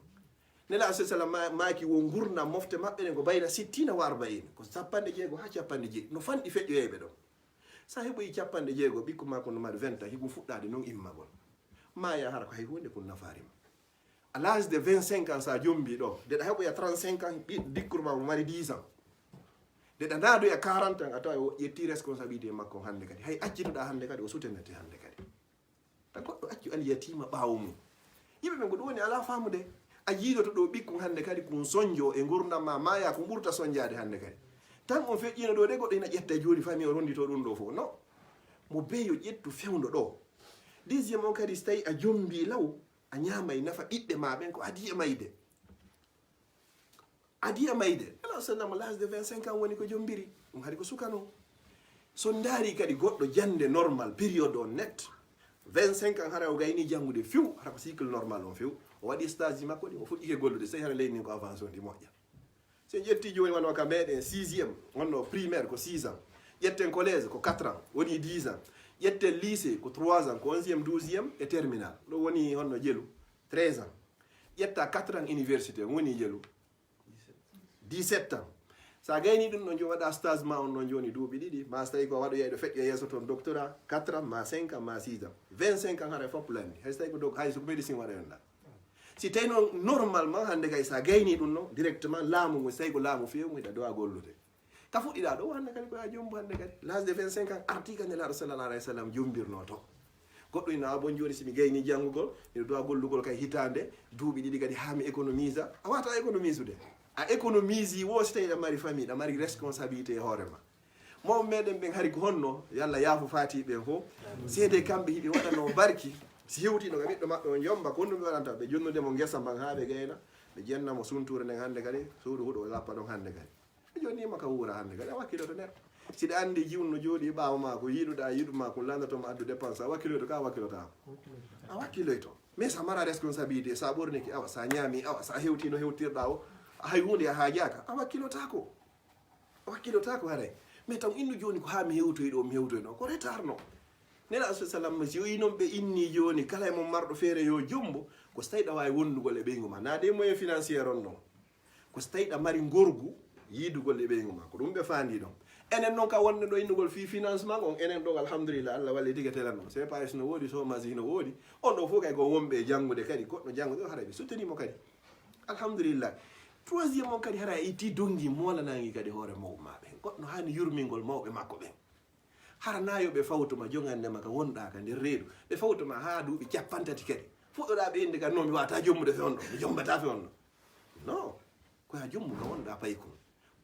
Nelaaɗo sallallahu alaihi wasallam ma-, maaki wo ngurndan mofte maɓɓe ɗen ko bayna sittina wa arba'in. Ko cappanɗe jeego haa cappanɗe jeeɗiɗi. No fanɗi feƴƴoyayɓe ɗon. Sa heɓoyi cappanɗe jeego, ɓikkun maa kon no mari vingt ans, hikun fuɗɗaade non immagol. Maaya hara ko hay huunde kun nafaari ma. À l'âge de vingt-cinq ans, sa jombi ɗo, nde ɗa heɓoya trente-cinq ans, ɓi-, dikkuru ma mo mari dix ans. Nde ɗa naadoya quarante ans, a tawa o ƴetti responsabilité makko hannde kadi. Hay accituɗa hannde kadi, o sutenete hannde kadi. Ta goɗɗo accu alyatima ɓaawo mum. Yimɓe ɓen ko ɗum woni alaa faamude. A jiidoto ɗo ɓikkun hannde kadi kun sonjo e ngurndan ma, maaya ko ɓurta sonjaade hannde kadi. Tan on feƴƴino ɗo de goɗɗo ina ƴetta e jooni famille o rondito ɗum ɗo fof. Non. Mo beyo ƴettu fewndo ɗo. Deuxième on kadi so tawi a jombi law, a ñaamay nafa ɓiɓɓe ma ɓen ko adii e mayde. Adii e mayde. Nelaaɗo sallam, l'âge de vingt-cinq ans woni ko jombiri. Ɗum hari ko sukano. So ndaari kadi goɗɗo jannde normal, période on net, vingt-cinq ans hara o gayni janngude few, hara ko cycle normal on few. O waɗi stage ji makko ɗi, o fuɗɗike gollude, sey hara leydi ndin ko avancé on ɗi moƴƴa. So en ƴetti jooni wano ka meɗen sixième, wonno primaire ko six ans. Ƴetten collège ko quatre ans, woni dix ans. Ƴetten lycée ko trois ans, ko onzième, douzième e terminal. Ɗo woni honno jelu, treize ans. Ƴetta quatre ans université, woni jelu, dix-sept ans. Sa gayni ɗum ɗon jooni waɗa stage ma on ɗon jooni duuɓi ɗiɗi, ma so tawi ko waɗoyay ɗo feƴƴo yeeso toon doctorat, quatre ans, ma cinq ans, ma six ans. Vingt-cinq ans hara fof landi. Hay so tawi ko doc-, hay so ko médecine waɗoyonɗa. Si tawi noon normalement hannde kay sa gayni ɗum ɗon directement laamu ngu, so tawi ko laamu feewu ngu, hiɗa dowa gollude. Ka fuɗɗiɗa ɗo hannde kadi ko a jombo hannde kadi. L'âge de vingt-cinq ans arti ka Nelaaɗo sallallahu alayhi wa sallam jombirno to. Goɗɗo ina, "Ah, bon, jooni si mi gayni janngugol, miɗo dowa gollugol kay hitaande, duuɓi ɗiɗi kadi haa mi économise." A wata économise de. A économise wo si tawi ɗa mari famille, ɗa mari responsabilité e hoore ma. Mawɓe meɗen ɓen hari ko honno, yo Allah yaafo faati ɓen fof. Seede kamɓe hiɓe waɗano barki, si hewtino ka ɓiɗɗo maɓɓe on jomba, ko honno ɓe waɗanta? Ɓe jonnude mo ngesa mban haa ɓe gayna, ɓe jenna mo suntuure nden hannde kadi, suudu huɗo o lappa ɗon hannde kadi. Ɓe jonnima ka wuura hannde kadi, a wakkiloto neɗɗo. Si ɗa anndi jiwun no jooɗi ɓaawo ma, ko yiɗuɗa, yiɗu ma, ko landoto ma addu dépense, a wakkiloyto ka, a wakkilotaako? A wakkiloyto. Mais sa mara responsabilité, sa ɓornike, awa, sa ñaami, awa, sa hewti no hewtirɗa o, hay huunde a haajaaka, a wakkilotaako. A wakkilotaako haray. Mais taw innu jooni ko haa mi hewtoy ɗo, mi hewtoy ɗo, ko retard no. Nelaaɗo sallam, si o yi noon ɓe inni jooni, kala e mon marɗo feere yo jombo, ko so tawi ɗa waawi wondugol e ɓeyngu ma. Na des moyens financiers on ɗon. Ko so tawi ɗa mari ngorgu yiidugol e ɓeyngu ma. Ko ɗum ɓe faandi ɗon. Enen noon ka wonde ɗo innugol fii financement on, enen ɗon alhamdulillah, Allah walli tigi telen ɗon. C P A S no woodi, chômage hino woodi. On ɗo fof kay ko wonɓe e janngude kadi, goɗɗo janngude o haray ɓe soutenir mo kadi. Alhamdulillah. Troisième on kadi hara e itti dongi moolanaangi kadi hoore mawɓe ma ɓen. Goɗɗo haani yurmingol mawɓe makko ɓen. Hara na yo ɓe fawtu ma jogande ma ka wonɗa ka nder reedu. Ɓe fawtu ma haa duuɓi cappanɗe tati kadi. Fuɗɗoɗa ɓe innde kadi, "Non, mi wata jommude fewndo, mi jombata fewndo." Non. Ko yaa jommu ka wonɗa paykun.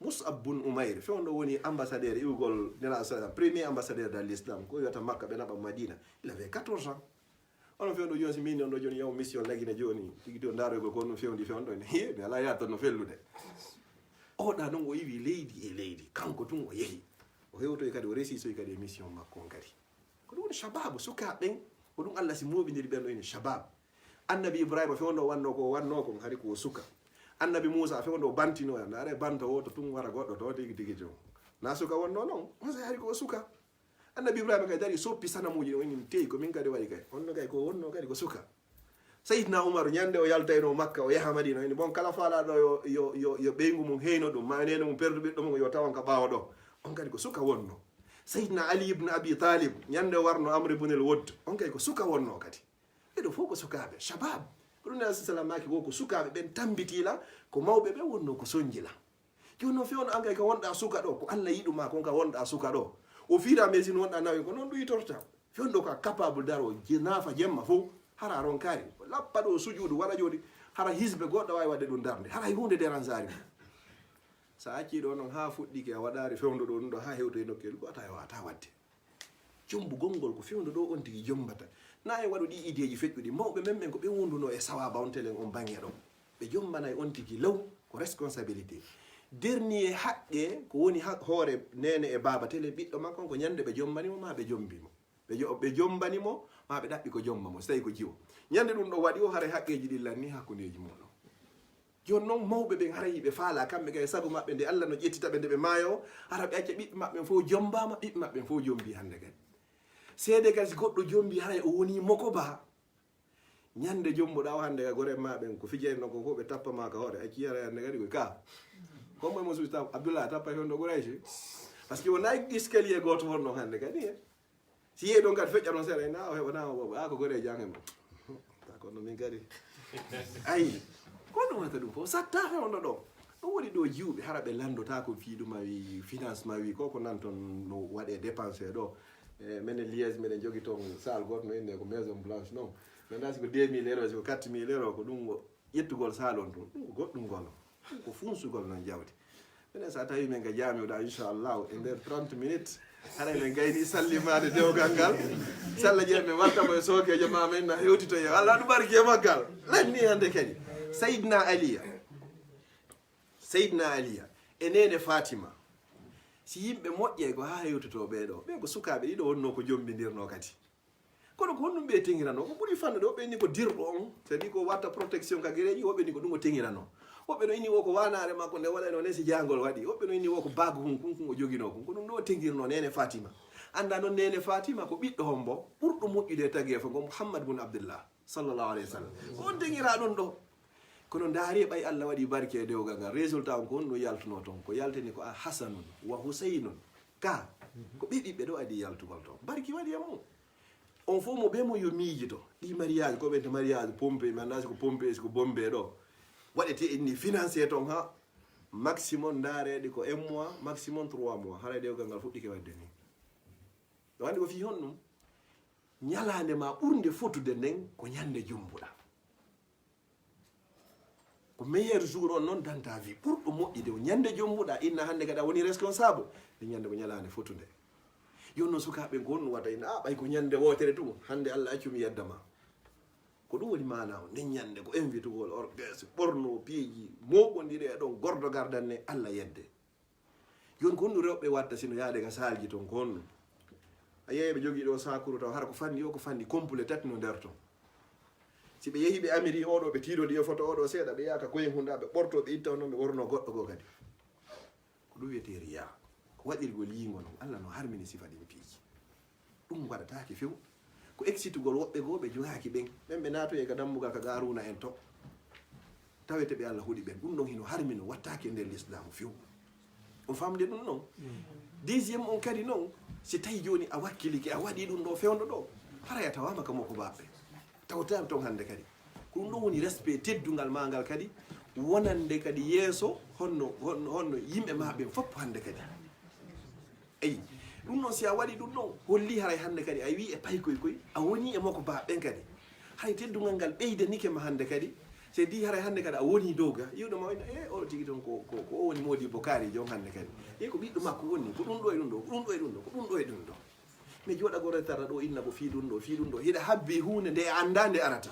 Mus'ab bun Umayr, fewndo woni ambassadeur iwgol Nelaaɗo sallam, premier ambassadeur de l'islam, ko wiyata Makka, ɓe naɓa Madina. Il avait quatorze ans. Onon fewndo jooni, si min on ɗo jooni, yaw mission Lagine jooni, tigi to ndaroygol ko ɗum fewndi fewndo ne. He, mi alaa yaade toon no fellude. Oɗa noon o iwi leydi e leydi, kanko tun o yehi. O hewtoyi kadi, o resisoyi kadi e mission makko on kadi. Ko ɗum woni shababu, sukaaɓe ɓen. Ko ɗum Allah si mooɓindiri ɓen ɗo ene shabab. Annabi Ibrahima fewndo wanno ko wanno kon hari ko suka. Annabi Muusa fewndo bantino ya, ndaare banto o to tun wara goɗɗo to tigi tigi to. Na suka wonno non, on se hari ko suka. Annabi Ibrahima kay dari soppi sanamuji ɗo inin teyi ko min kadi waɗi kay. Onno kay ko wonno kadi ko suka. Sayidna Umaru ñande o yaltayno Makka o yaha Madina ini bon kala faalaɗo yo, yo, yo, yo ɓeyngu mum heyno ɗum ma nene mum perdu ɓiɗɗo mum yo tawan ka ɓaawo ɗo. On kadi ko suka wonno. Sayidna Ali ibn Abi Talib ñande o warno Amr ibn al Wodd on kay ko suka wonno kadi. Ɓeɗo fof ko sukaaɓe, shabab. Ko ɗum Nabi sallam maaki wo ko sukaaɓe ɓen tambitiila, ko mawɓe ɓen wonno ko sonjila. Jooni noon fewndo an kay ka wonɗa suka ɗo, ko Allah yiɗu ma kon ka wonɗa suka ɗo. O fiira mais si wonɗa nawi ko noon ɗum yitorta. Fewndo ka capable daro je- naafa jemma fof, hara a ronkaari. Lappa ɗo sujuudu waɗa jooni, hara hisbe goɗɗo waawi waɗde ɗum darnde, hara hay huunde dérangeari mo. So a accii ɗo noon haa fuɗɗike a waɗaari fewndo ɗo ɗum ɗo haa hewtoy nokkel ɗum ɗo a tawa a waɗde. Jombugol ngol ko fewndo ɗo on tigi jombata. Na en waɗu ɗi ideeji feƴƴuɗi. Mawɓe men ɓen ko ɓe wonduno e sawaba on telen on baŋnge ɗo. Ɓe jombanay on tigi law ko responsabilité. Dernier haqqe ko woni ha- hoore nene e baaba telen ɓiɗɗo makko on ko ñande ɓe jombani mo ma ɓe jombi mo. Ɓe jo- ɓe jombani mo ma ɓe ɗaɓɓi ko jomba mo so tawi ko jiwo. Ñande ɗum ɗo waɗi o haray haqqeeji ɗin lanni hakkundeeji muɗum. Jooni noon mawɓe ɓen haray hiɓe faala kamɓe kay sago maɓɓe nde Allah no ƴettita ɓe nde ɓe maayo o hara ɓe acca ɓiɓɓe maɓɓe ɓen fof jombaama ɓiɓɓe maɓɓe ɓen fof jombi hannde kadi. Seede kadi si goɗɗo jombi haray o woni moko ba. Ñande jombuɗa o hannde ka gore ma ɓen ko fijayno ko fof ɓe tappa ma ka hoore acci haray hannde kadi ko ka. Comme mo suusi tap Abdoullah tappa fewndo Quraysh. Parce que wona escalier gooto wonno hannde kadi he. Si yehi ɗon kadi feƴƴa ɗon seeɗa ina o heɓanaama boobo a ko gore e jang hen mo. Ta kono min kadi ayi ko ɗum wata ɗum fof satta fewndo ɗo. Ɗum woni ɗo jiwɓe hara ɓe lanndota ko fii ɗum a wi finance ma wi ko ko nan toon no waɗe dépensé ɗo. E menen liège meɗen jogi toon salle gooto no innde ko maison blanche noon. Gannda si ko deux mille euro si ko quatre mille euro ko ɗum yettugol salon tun ɗum ko goɗɗum gono. Ɗum ko funsugol noon jawdi. Minen so a tawi min ka jamiuɗa inchallahu e nder trente minutes haray min gayni sallimaade dewgal ngal. Salla ƴeew min wattamo e sookejo ma min na hewtitoye walla ɗum barki e maggal. Lanni hannde kadi saydna aliya saydna aliya e nene fatima. Si yimɓe moƴƴay ko haa hewtoto ɓeeɗo ɓe ko sukaaɓe ɗiɗo wonno ko jombindirno kadi. Kono ko honɗum ɓe teŋirano ko ɓuri fannude woɓɓe inni ko dirɗo on c'est à dire ko watta protection ka gereji woɓɓe ni ko ɗum o teŋirano. Woɓɓe no inni wo ko wanare makko nde waɗayno ne si jangol waɗi woɓɓe no inni wo ko bagu hun kun kun o jogino kun ko ɗum ɗo o teŋirno nene fatima. Anda noon nene fatima ko ɓiɗɗo hombo ɓurɗo moƴƴude e tageefo ngo muhammad bun abdillah sallallahu alayhi wa sallam ko on teŋira ɗum ɗo. Kono ndaari e ɓay allah waɗi barke e dewgal ngal résultat on ko honɗum yaltuno toon ko yaltini ko a hasanun wa husaynun ka ko ɓe ɓiɓɓe ɗo adi yaltugol toon barki waɗi e mum. On fof mo ɓe mo yo miijito ɗi mariage ko ɓente mariage pompe mi annda si ko pompe si ko bombe ɗo waɗete inni financé toon ha maximum ndareɗe ko un mois maximum trois mois haray dewgal ngal fuɗɗike waɗde ni. Ɗo anndi ko fii honɗum ñalaande ma ɓurnde fotude nden ko ñande jombuɗa. Ko meilleur jour on noon dans ta vie ɓurɗo moƴƴude o ñande jombuɗa inna hannde kadi a woni responsable. Nde ñande ko ñalaande fotunde. Yon noon sukaaɓe ɓen ko honno wata inna a ɓay ko ñande wootere tun hannde allah accumi yadda ma. Ko ɗum woni maana o nden ñande ko invitugol orchestre ɓorno piiji moɓondiri e ɗon gordo gardanne allah yedde. Joni ko honɗum rewɓe watta sino yaade ka salji ton ko honɗum? A yeeya ɓe jogii ɗo sakuru taw hara ko fanni o ko fanni complet tati no nder ton. Si ɓe yehi ɓe amiri oɗo ɓe tiirodi e foto oɗo seeɗa ɓe yaha ka koye hunda ɓe ɓorto ɓe itta on noon ɓe ɓorno goɗɗo goo kadi. Ko ɗum wiyetee riya. Ko waɗirgol yiingo non Allah no harmini sifa ɗin piiji. Ɗum waɗataake few. Ko eksitugol woɓɓe goo ɓe jogaaki ɓen ɓen ɓe naatoyi e ka dammugal ka Qaaruuna en to. Tawete ɓe Allah huɗi ɓen ɗum ɗon hino harmi no wattaake e nder lislaamu few. On famde ɗum non. Deuxième on kadi non si tawi jooni a wakkilike a waɗi ɗum ɗo fewndo ɗo haray a tawaama ka moko baɓɓe. Tawtaama ton hannde kadi ko ɗum ɗo woni respect teddungal ma ngal kadi wonande kadi yeeso honno honno honno yimɓe ma ɓen fof hannde kadi. Eyi ɗum noon si a waɗi ɗum ɗon holli haray hannde kadi a wi e paykoy koy a woni e makko ba ɓen kadi. Haray teddungal ngal ɓeydanike ma hannde kadi. Se di haray hannde kadi a woni dow ga yiwɗo ma wayno e o tigi toon ko ko ko o woni moodi bo kaari joom hannde kadi. E ko ɓiɗɗo makko woni ko ɗum ɗo e ɗum ɗo ko ɗum ɗo e ɗum ɗo ko ɗum ɗo e ɗum ɗo. Mi jooɗa ko retarta ɗo inna ko fii ɗum ɗo fii ɗum ɗo hiɗa habbi huunde nde a annda nde arata.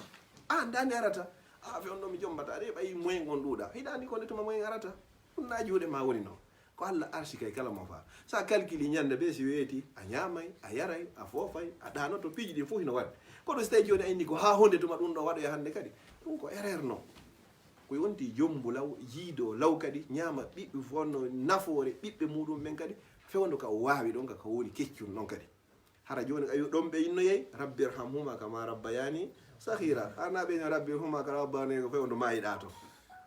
A annda nde arata. A fe on ɗo mi jombata aɗa ɓayi moyen on ɗuuɗa hiɗa anndi ko nde tuma moyen arata. Ɗum na juuɗe ma woni noon. Ko Allah arsi kay kala mo fa. Sa calculi ñande be si weeti, a ñaamay, a yaray, a foofay, a ɗaanoto, piiji ɗin fof hino waɗde. Kono si tawi jooni a inni ko haa honde tuma ɗum ɗo waɗoya hannde kadi, ɗum ko erreur non. Ko yonti jombu law, jiido law kadi, ñaama ɓiɓɓe fof no nafoore ɓiɓɓe muɗum ɓen kadi, fewndo ka o waawi ɗon, ka, ka woni keccun ɗon kadi. Hara jooni ayo ɗon ɓe innoyay, "Rabbi irhamhuma kama rabbayani saghira." Hara na ɓe inno, "Rabbi irhamhuma kama rabbayani," ko fewndo maayiɗa to.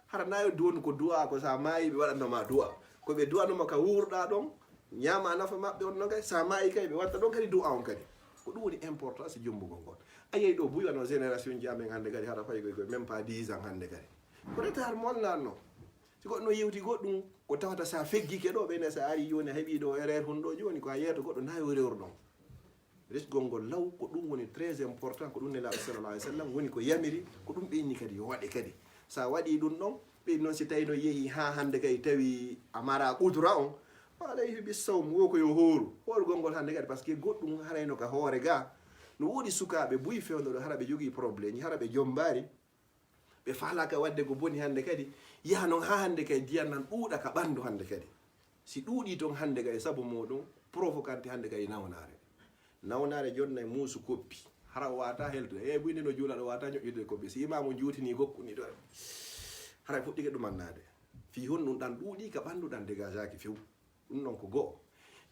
Hara na yo duwon ko du'a, ko sa maayi ɓe waɗanno ma du'a. Ko ɓe du'anoma ka wuurɗa ɗon, ñaama nafa maɓɓe on non kay, sa maayi kay ɓe watta ɗon kadi du'a on kadi. Ko ɗum woni importance jombugol ngol. A yehi ɗo buy wano génération ji amen hannde kadi hara fay koy koy même pas dix ans hannde kadi. Ko retard mo wonnanno. Si goɗɗo no yewti goɗɗum, ko tawata sa feggike ɗo, ɓe ne sa ari jooni a heɓi ɗo erreur honɗo jooni, ko a yeeto goɗɗo na yo rewru ɗon. Risgol ngol law, ko ɗum woni très important, ko ɗum Nelaaɗo sallallahu alaihi wasallam woni ko yamiri, ko ɗum ɓe inni kadi yo waɗe kadi. Sa waɗi ɗum ɗon, ɓe noon si tawi no yehi haa hannde kay tawi a mara qudra on, wa alayhi bis sawm, wo ko yo hooru. Hoorugol ngol hannde kadi, parce que goɗɗum harayno ka hoore ga. No woodi sukaaɓe buy fewndo ɗo, hara ɓe jogii problème, hara ɓe jombaari. Ɓe faalaaka waɗde ko boni hannde kadi, yaha noon haa hannde kadi, diyan nan ɗuuɗa ka ɓanndu hannde kadi. Si ɗuuɗii toon hannde kadi, sabu muuɗum, provocante hannde kadi nawnaare. Nawnaare jonnay muusu koppi. Hara o waata heltude. E buy nde no juula ɗo waata ñoƴƴude koppi. Si imaamu juutinii gokku ni ɗo. Hara fuɗɗike ɗumannaade. Fii honɗum ɗan ɗuuɗii ka ɓanndu ɗan dégageaki few. Ɗum noon ko go'o.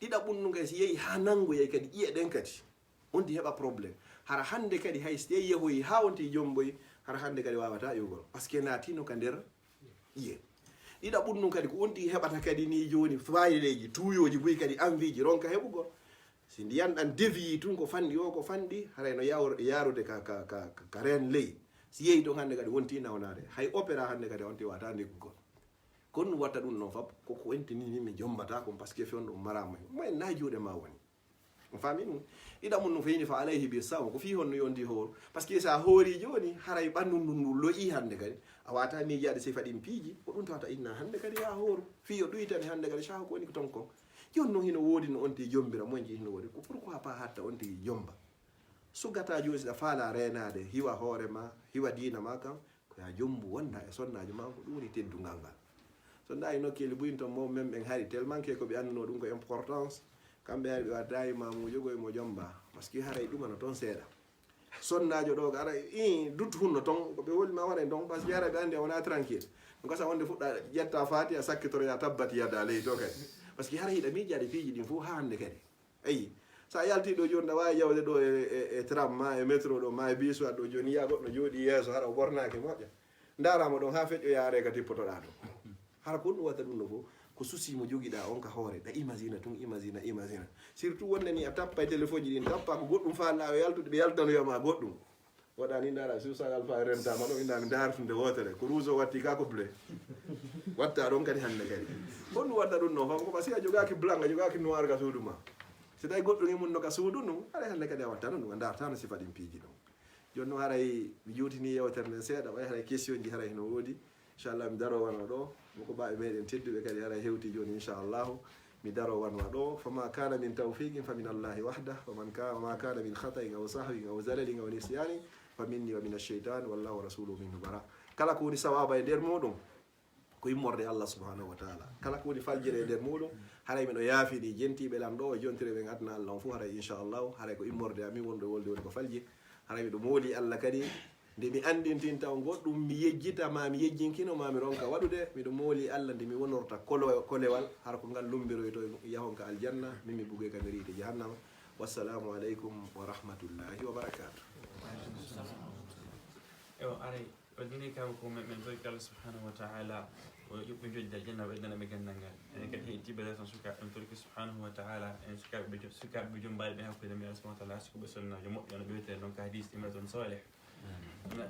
Ɗiɗaɓum ɗum kadi si yehi haa nanngoyay kadi ƴi'e ɗen kadi. On ti heɓa problème. Hara hannde kadi hay si yehi yehoyi haa on ti jomboyi, hara hannde kadi waawata iwgol. Parce que naatino ka nder ƴi'e. Ɗiɗaɓum ɗum kadi ko on ti heɓata kadi ni jooni faayideeji, tuuyooji buy kadi envie ji ronka heɓugol. Si ndiyan ɗan déviyi tun ko fanɗi o, ko fanɗi, haray no yawr-, yaarude ka, ka, ka, ka, ka reen ley. Si yehi toon hannde kadi wonti nawnaade. Hay opéra hannde kadi on ti waata ndeggugol. Kono watta ɗum noon fop, ko ko enti ni min jombata kon, parce que fewndo ɗum maraama. Mo en na juuɗe ma woni. On faami ɗum? Ɗiɗaɓum ɗum feyni fa alayhi bi sawm, ko fii honno yonti hoor. Parce que sa hoori jooni, haray ɓanndu ndun ndu lo'i hannde kadi. A waata miijaade sifa ɗin piiji, ko ɗum tawata inna hannde kadi yaa hooru. Fii yo ɗuytani hannde kadi, saha ko woni ko ton kon. Jooni noon hino woodi no on ti jombira, mo en ji hino woodi. Ko pourquoi pas hatta on ti jomba? Sugata jooni si a faala reenaade, hiwa hoore ma, hiwa diina ma kan, ko yaa jombu wonda e sonnaajo ma, ko ɗum woni teddungal ngal. So ndaa e nokkeeli buy ton mawɓe men ɓen hari tellement que ko ɓe annduno ɗum ko importance, kamɓe hari ɓe wadda imamuujo goy mo jomba, parce que haray ɗum ana toon seeɗa. Sonnaajo ɗo ko ara, i, dut hunno toon, ko ɓe woli ma waɗen toon, parce que haray ɓe anndi a wonaa tranquille. Ɗum kasa wonde fuɗɗa ƴetta faati, a sakkitoro ya tabbat yada ley to kadi. Parce que haray hiɗa miijaade piiji ɗin fof haa hannde kadi. Ayi, sa yalti ɗo jooni, ɗa waawi yawde ɗo e, e, e tram ma, e métro ɗo ma, e bus waɗ ɗo jooni, yiya goɗɗo jooɗi yeeso, hara o ɓornaaki moƴƴa. Ndaarama ɗon haa feƴƴo yaare ka tippotoɗaa ɗo. Hara ko ɗum watta ɗum ɗo fof, ko souci mo jogiɗaa on ka hoore, ɗa imagina tun, imagina, imagina. Surtout wonde ni a tappa e téléphone ji ɗin, tappa ko goɗɗum faalɗaa o yaltude, ɓe yaltanoya ma goɗɗum. Waɗa ni ndaara, si Oustaz Alpha rentama ɗo, inda mi ndaara tunde wootere. Ko rouge o watti ka ko bleu. Watta ɗon kadi hannde kadi. Honɗum watta ɗum noon? Fam ko parce que a jogaaki blanc, a jogaaki noir ka suudu ma. Si tawi goɗɗum e mun no ka suudu ndun, haray hannde kadi a wattano ɗum, a ndaartano sifa ɗin piiji ɗon. Jooni noon haray mi juutini yewtere nden seeɗa, ɓay haray question ji haray hino woodi. Inchallah mi daro wano ɗo. Mo ko ɓaaɓe meɗen tedduɓe kadi haray hewti jooni inchallahu. Mi daro wanwa ɗo, fama kana min tawfiqin fa min Allahi wahda, wa man ka-, wa ma kana min khata'in aw sahwin aw zalalin aw nisyanin fa minni wa min ash-shaytan, wallahu wa rasuluhu minhu bara. Kala ko woni sawaba e nder muɗum, ko immorde Allah subhanahu wa ta'ala. Kala ko woni faljere e nder muɗum, haray miɗo yaafini jentiɓe lan ɗo e jontire ɓen aduna Allah on fof, haray inchallahu, haray ko immorde amin wonɗo e wolde woni ko falje. Haray miɗo mooli Allah kadi, nde mi anndintinta on goɗɗum, mi yejjita ma mi yejjinkino ma mi ronka waɗude, miɗo mooli Allah nde mi wonorta kolo-, kolewal, hara ko ngal lumbiroyto yahon ka aljanna, min mi bugoy ka nder yiite jahannama. Wassalamu aleykum wa rahmatullahi wa barakatuh. Ewa, aray, waɗini kam ko men, men torki Allah subhanahu wa ta'ala, o yoɓɓe joddi aljanna, o ɓeydana ɓe ganndal ngal. Enen kadi heɗitiiɓe leeso sukaaɓe, men torki subhanahu wa ta'ala, en sukaaɓe ɓe jo-, sukaaɓe ɓe jombaali ɓe hakkunde men Allah subhanahu wa ta'ala, sukuɓe sonnaajo moƴƴo, no ɓe wiyetee noon ka hadis, imra'atun salih.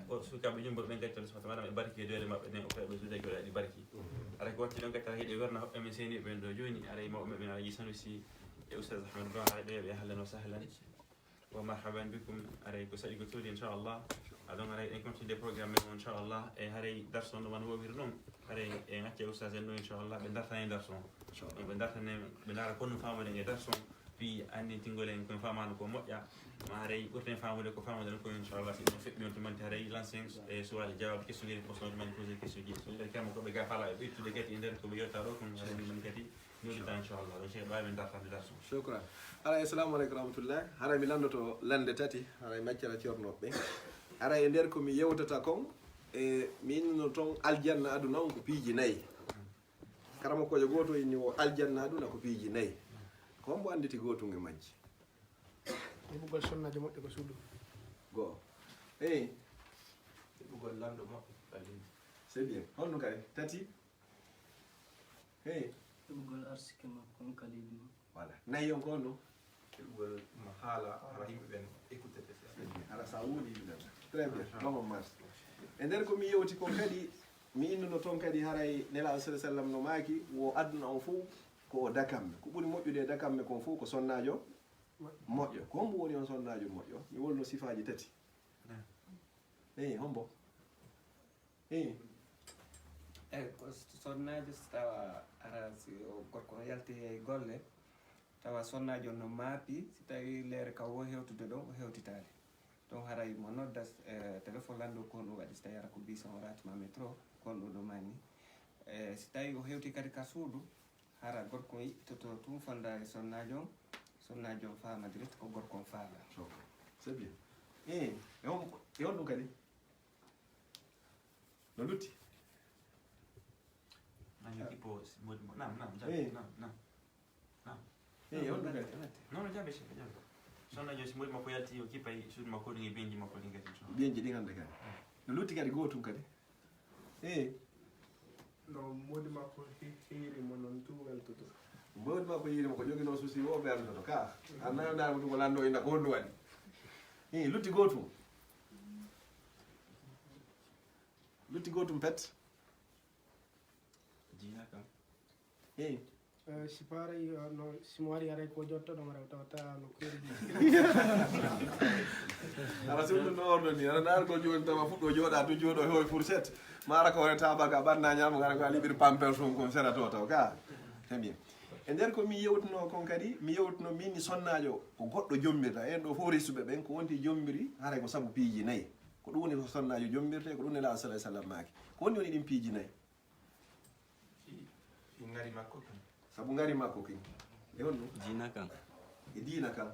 O sukaaɓe jumbo ɓen kadi, Allah subhanahu wa ta'ala e barki e doole maɓɓe ɗen, o kadi ɓe suuda joɗaɗi barki. Ara ko watti ɗon kadi, tara hiɗe werna hoɓɓe men seniiɓe ɓen ɗo jooni, ara e mawɓe men Alaji Sanusi e Oustaz Ahmad Ba, ara ɓe, ɓe ahlan wa sahlan. Wa marhaban bikum, ara ko saɗi ko tuuɗi, inchallah. Aɗon ara eɗen continude programme men o, inchallah. E haray darso on ɗo wano wowiri ɗon, haray e ngacce Oustaz en ɗo, inchallah, ɓe dartane darso on. Inchallah. Ɓe dartane, ɓe ndaara konno faamuɗen e darso on. Fii anndintingol en koye faamaano ko moƴƴa, ma haray ɓurten faamude ko faamuɗen ko, inchallah, si ɗum feƴƴi on tumanti haray lancer e suwaali jawaabu, question e réponse on tumanti posé question ji. So nder kama ko ɓe ga faala ɓe ɓeytude kadi e nder ko ɓe yewta ɗo kon, haray min kadi Inchallah, inchallah. Ɓaawi min dartande darsu. Shukran. Haray, assalamu aleykum wa rahmatullah. Haray mi lanndoto lannde tati, haray mi accana ceernooɓe ɓen. Haray e nder ko mi yewtata kon, e mi innuno ton aljanna aduna on ko piiji nayi. Karamokoojo gooto inni o aljanna aduna ko piiji nayi. Ko hombo annditi gootun e majji? Heɓugol sonnaajo moƴƴo ko suudu. Go'o. Eyi. Heɓugol lanɗo moƴƴo ko leydi. C'est bien. Honno kadi? Tati? Hey. Heɓugol arsike makko on ka leydi makko. Voilà. Nayi on ko honno? Heɓugol mo haala hara yimɓe ɓen écoutete. Hara sa woni yimɓe ɓen. Très bien. Ɗon on marche. E nder ko mi yewti kon kadi, mi innuno ton kadi haray Nelaaɗo sallallahu alaihi wasallam no maaki, wo aduna on fof ko o dakamme. Ko ɓuri moƴƴude e dakamme kon fof ko sonnaajo moƴƴo. Ko hombo woni on sonnaajo moƴƴo? Mi wolno sifaaji tati. Eyi, hombo? Eyi. Eyi, ko sonnaajo, so tawa ara si o gorko on yalti e golle, tawa sonnaajo on no maapi, si tawi leere ka o hewtude ɗon, o hewtitaali. Ɗon haray mo nodda, eh, téléphone lanndo ko honɗum waɗi, si tawi ara ko bus on raati ma métro, ko honɗum ɗum anni. Eh, si tawi o hewti kadi ka suudu, hara gorko on yiɗtoto tun fonda e sonnaajo on, sonnaajo on faama direct ko gorko on faala. C'est bien. Eh, e on, e on ɗum kadi? No lutti? Naño kippo si modi mo. Nam, nam, jam, Eh. nam, nam. Nam. Eh, on ɗum kadi? Non, non, jam, jam, jam. Sonna jo si modi makko yalti, o kippa e suudu makko ɗum e benji makko ɗin kadi, so. Benji ɗin hannde kadi. No lutti kadi gootum kadi? Eh. No modi makko hi-, hiiri mo non tu weltoto. Modi makko hiiri mo ko joginoo suusi o ɓe aldoto ka. Annayo ndaar mo ɗum ko lanndo inda ko honɗum waɗi. Eh, lutti gootum. Lutti gootum pet. Diina kam. Eh. Eh, si paray, eh, no, si mo wari aray ko jotto ɗo mara tawata no kuri. Ala so ɗum no ordo ni, ala naar ko jooni tawa fuɗɗo jooɗa to jooɗo e hoore fourchette. Mara ko wona tabaka ɓanna ñaamo ngara ko a liɓir pampers on kon sera to taw ka. Très bien. E nder ko mi yewtuno kon kadi, mi yewtuno min ni sonnaajo ko goɗɗo jommirta. En ɗo fof resuɓe ɓen ko wonti jommiri, haray ko sabu piiji nayi. Ko ɗum woni ko sonnaajo jommirte, ko ɗum Nelaaɗo sallallahu alaihi wasallam maaki. Ko woni woni ɗin piiji nayi? Fi, fi ngari makko kan. Sabu ngari makko kin. E honno? Diina kan. E diina kan.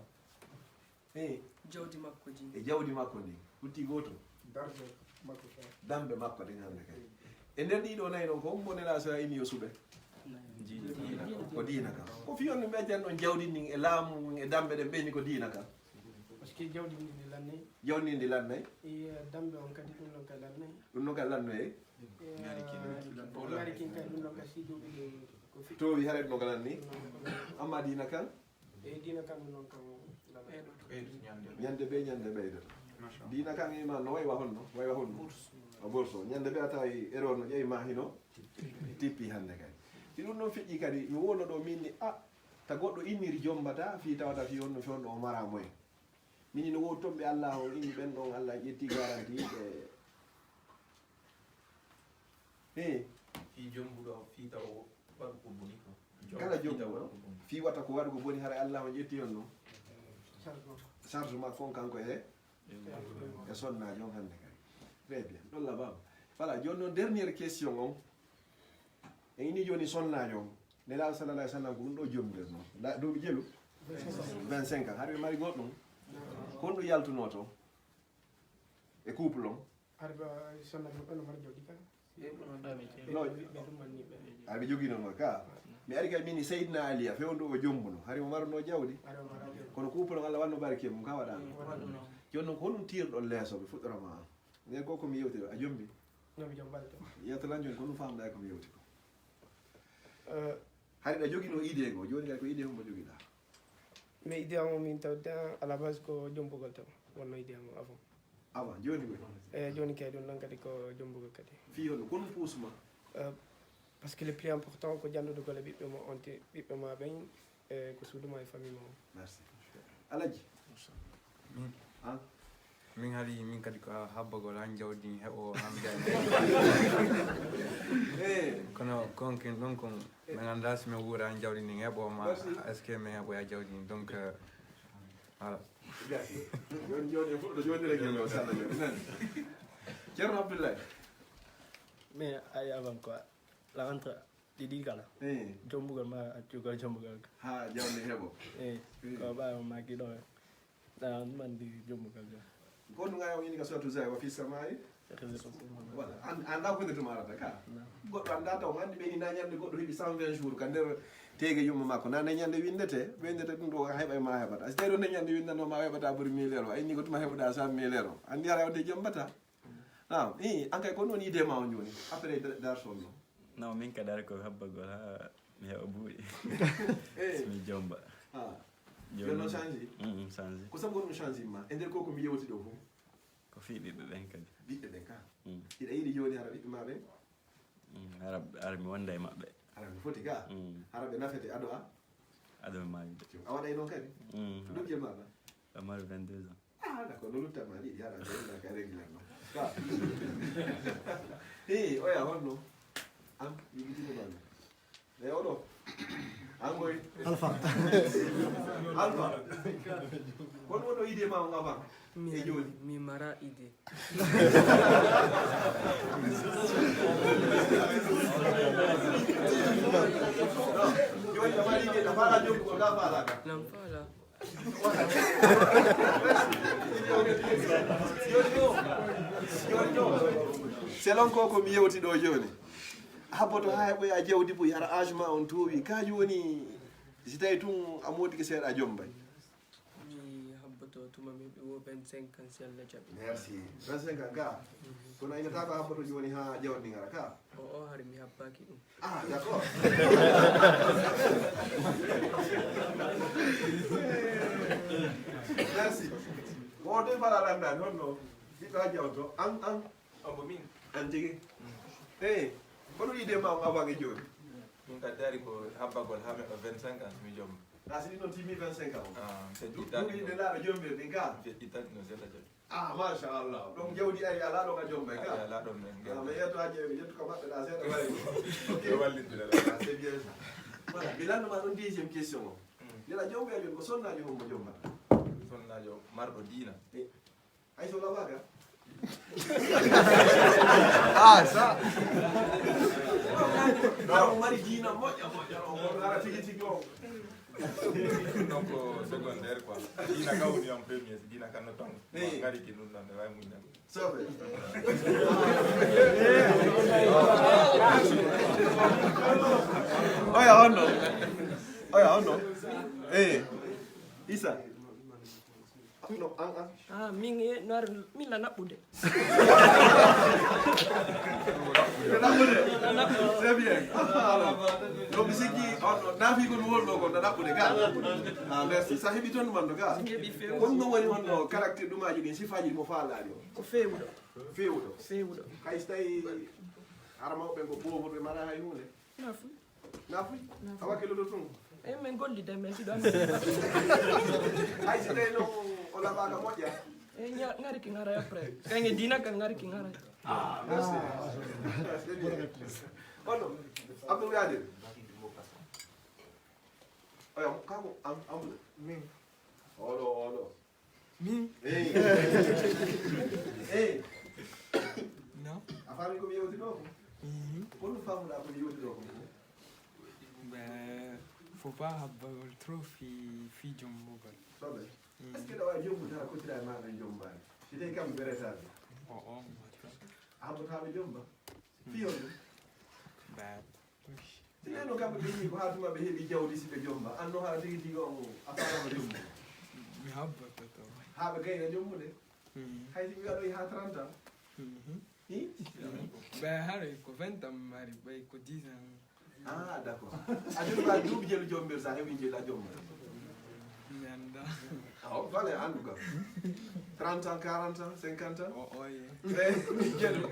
Eh. Jawdi makko din. E jawdi makko ndin. Lutti gooto. Darnde makko kan. Dambe makko ɗin hannde kadi. E nder ɗiɗo nayi ɗon, ko hombo Nelaaɗo sa ini yo suɓe? Diina. Ko diina kan. Ko fi on ɓe jan ɗon jawdi ndin e laamu e dambe ɗen ɓeni ko diina kan. Parce que jawdi ndi ndi lannay. Jawdi ndi ndi lannay. E dambe on kadi ɗum ɗon ka lannay. Ɗum ɗon ka lannoye. E, ngari kin. Ngari kin kadi ɗum ɗon ka si duuɓi ɗin ko fi. Towi haray ɗum ɗon ka lanni. Ɗum ɗon ka lanni. Amma diina kan? E diina kan ɗum ɗon ka lanay. Ɓeydo ñande. Ñande be ñande ɓeydoto. Machallah. Diina kan ima no waywa honno? Waywa honno? Bourse. O bourse. Ñande be a tawi erreur no ƴeewi ma hino tippi hannde kadi. Si ɗum ɗon feƴƴi kadi, mi wonno ɗo min ni, a, ta goɗɗo inniri jombata, fi tawata fi honno fi honno o mara moyen. Mini no woodi toon ɓe Allah o inni ɓen ɗon Allah ƴetti garanti ɓe. He. Fii jombuɗo, fii taw o waɗu ko boni ko. Kala jombuɗo, fii wata ko waɗu ko boni, haray Allah o ƴetti on non. Charge makko on kanko e, e sonnaajo on hannde kadi. Très bien. Ɗon la baba. Voilà, jooni noon dernière question on. En ini jooni sonnaajo on. Nelaaɗo sallallahu alaihi wasallam ko ɗum ɗo jombirno. Nda duuɓi jelu? Vingt-cinq ans. Hari ɓe mari goɗɗum? Honɗum yaltuno to? E couple on? Hari ɓe sonnaajo maɓɓe no mari jawdi kan? No. Ɓe ɗum manni ɓe. Hari ɓe jogino no ka. Mi ari kay min Seydina Ali a fewndo o jombuno. Hari mo marno jawdi. Hari mo marno jawdi. Kono couple on Allah wanno barke mum ka waɗano. Jooni noon ko honɗum tiirɗon leeso ɓe fuɗɗorama an? Nden ko ko mi yewtiro, a jombi? No mi jombal to. Yewta lan jooni ko ɗum famɗa e ko mi yewti ko. Eh. Hari ɗa jogino idée ngo, jooni kay ko idée hombo jogiɗa? Mais idée am o min tawde à la base ko jombugol tan, wonno idée am o avant. Avant, jooni koy? Eh, jooni kay ɗum ɗon kadi ko jombugol kadi. Fii honno, ko ɗum puusma? Eh, parce que le plus important ko janndude golle ɓiɓɓe mo on te, ɓiɓɓe ma ɓen, e ko suudu ma e famille ma o. Merci. Alaji. Min, an? Min hari min kadi ko habbagol an jawdi heɓo an. Eh. Kono konken ɗon kon min annda si min wuura an jawdi ndin heɓo ma. Merci. Est-ce que min heɓoya jawdi ndin? Donc, euh, voilà. Gasi. Joni joni e fuɗɗo joni rek yo sala joni. Nani? Ceerno Abdoulaye. Mais ay avant quoi, la rentrée Ɗiɗi kala. Eh. Jombugol ma accugol jombugol ka. Ha jawdi heɓo. Eh. Eh. Ko ɓaawo ma kiɗo. Ɗa mandi jombugol ka. Goɗɗo nga o ini ka suratu Zai wa fi samai. Voilà. An anda ko nde tuma arata ka. Goɗɗo anda taw andi ɓe ni na ñande goɗɗo heɓi cent vingt jours ka nder tege yumma makko na ne ñande windete windete ɗum ɗo heɓa e ma heɓata si tawi ɗo ne ñande windanoma a heɓata ɓuri mille euro a inni ko tuma heɓuɗa cent mille euro andi hara wonde jombata. Naam, i an kay ko noon idée ma on jooni après darson ɗo. Non, min ka dari ko habbagol ha mi heɓa buuɗi. Eh. Si mi jomba. Ah. Jooni noon change. Mm, change. Ko sabu ɗum change ma e nder ko ko mi yewti ɗo fof. Ko fii ɓiɓɓe ɓen kadi. Ɓiɓɓe ɓen ka. Mm. Hiɗa yiɗi jooni hara ɓiɓɓe ma ɓen? Mm, hara hara mi wonda e maɓɓe. Hara mi foti ka. Mm. Hara ɓe nafete ado a. Ado mi maayude. A waɗay noon kadi. Mm. Ɗum jel maɗa. A mari vingt-deux ans. Ah, d'accord, no luttama ɗiɗi haɗa ɓenna ka régulièrement. Ka. Hee, oya honno? Am, yiɗitino ma. E oɗo? An koy? Alpha. Alpha. Kono wonno idée ma on avant? E jooni? Mi mara idée. Jooni a mari idée, a faala jooni ko ka faala ka? Nan faala. Selon ko ko mi yewti ɗo jooni, habboto ha heɓoya jawdi boy hara âge ma on towi ka joni si tawi tun a mootike seeɗa a jombay. Mi habboto tuma mi ɓe wo vingt-cinq ans si Allah jaɓi. Merci. Vingt-cinq ans ka? Kono aynata ko habboto joni ha jawdi ngara ka? O o hari mi habbaki ɗum. Ah, d'accord. Merci. Ko o toy fala landani honno ɓiɗɗo hajji on to an an. Omo min. An tigi. Eyi, kono idée ma on avant e jooni? Min ka dari ko habbagol ha mi heɓa vingt-cinq ans mi joom. A si ɗin noon timmi vingt-cinq ans o. Ah, mi feƴƴi tati. Ɗuɗi ɗe laaɗo jombir ɗin ka? Mi feƴƴi tati no sella jaɓi. Ah, machallah, donc jawdi ari ala ɗo ka jombay ka? Ala ɗo men. Ah, mais yetto hajji mi ƴettu ko maɓɓe ɗa seeɗa wari. Ɓe wallindira ɗo. Ah, c'est bien ça. Voilà, mi lannuma ɗon deuxième question o. Nela jomboya joni ko sonnajo hombo jombata? Sonnajo marɗo diina. Hay so lawaka. Ah, ça. Aɗa mari diina moƴƴa moƴƴa o ara tigi tigi o. Donc secondaire quoi. Diina ka woni en premier, diina ka no tan. Ngari ki nun nan way muñal. Sobe. Oya honno? Oya honno? Eh. Isa. No an an. Ah, min e no ar min la naɓɓude. C'est bien. Donc sikki on nafi ko wol ɗo ko na ɗaɓɓude ga. Ah, merci. Sa heɓi ton man ga. Kon no woni on no caractère ɗumaji ɗin sifaji mo faalaɗi o. Ko fewuɗo. Fewuɗo. Fewuɗo. Hay so tawi hara mawɓe ko boofo ɓe mara hay hunde. Nafu. Nafu. A wakkiloto tun. Eyi min gollida min siɗo. Hay si tawi noon o laɓaka moƴƴa. E ngari ki ngaray après. Kañe dina ka ngari ki ngaray. Ah, merci. Ono Abdou Yadir. Oya kamo am am min. Oɗo oɗo. Min. Eyi. Eyi. Non. A faami ko mi yewti ɗo ko? Kono faamuɗa ko mi yewti ɗo ko? Ben, faut pas habbagol trop fi fi jombugol. Soɓe. Est-ce que ɗo wawi jombude ha kottira e maɗa jombani? Si tawi kam beretaɓe. O o. A habbotaɓe jomba? Fiyonde. Ben. Sineno kamɓe ɓe yii ko ha tuma ɓe heɓi jawdi si ɓe jomba anno ha tigi tigi on a faama jombu. Mi habbototo. Ha ɓe gayna jombude. Hay si ɓe waɗoy ha trente ans. Ɓe haray ko vingt ans mari ɓay ko dix ans. Ah, d'accord. A joni ba duuɓi jelu jombir sa heɓi jelu a jomba. Mi anda. Aw fale andu kam. Trente ans, quarante ans, cinquante ans. O oye. Jelu.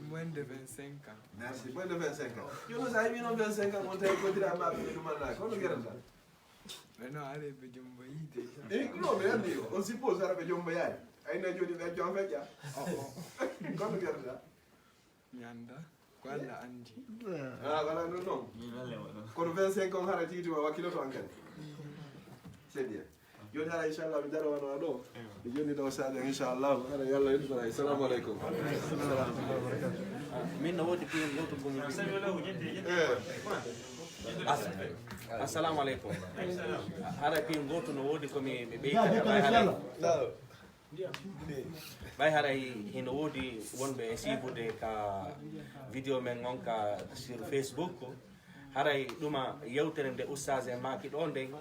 Moins de vingt-cinq ans. Merci. Moins de vingt-cinq ans. Jono sa heɓi noon vingt-cinq ans on tawi kodira ma ɓe ɗumanna kono geranta. Ɓe no are ɓe jombo yide. E non mi andi o on suppose ara ɓe jombo yaari. Ayna joni ɓe jom feƴƴa. Kono geranta. Mi anda. Ko Allah andi. Ah wala non non. Kono vingt-cinq ans hara tigi tuma wakkiloto an kadi. C'est bien. Joni hara inchallah mi daro wano ɗo. Mi joni ɗo saɗa inchallah hara yalla yettuɗa assalamu aleykum. Min no woodi piyon goto komi assalamu aleykum. Hara piyon goto no woodi komi ɓe ɓeydata ɓay haray hino woodi wonɓe e siibude ka vidéo men on ka sur Facebook. Haray ɗuma yewtere nde ustaas en maaki ɗo nden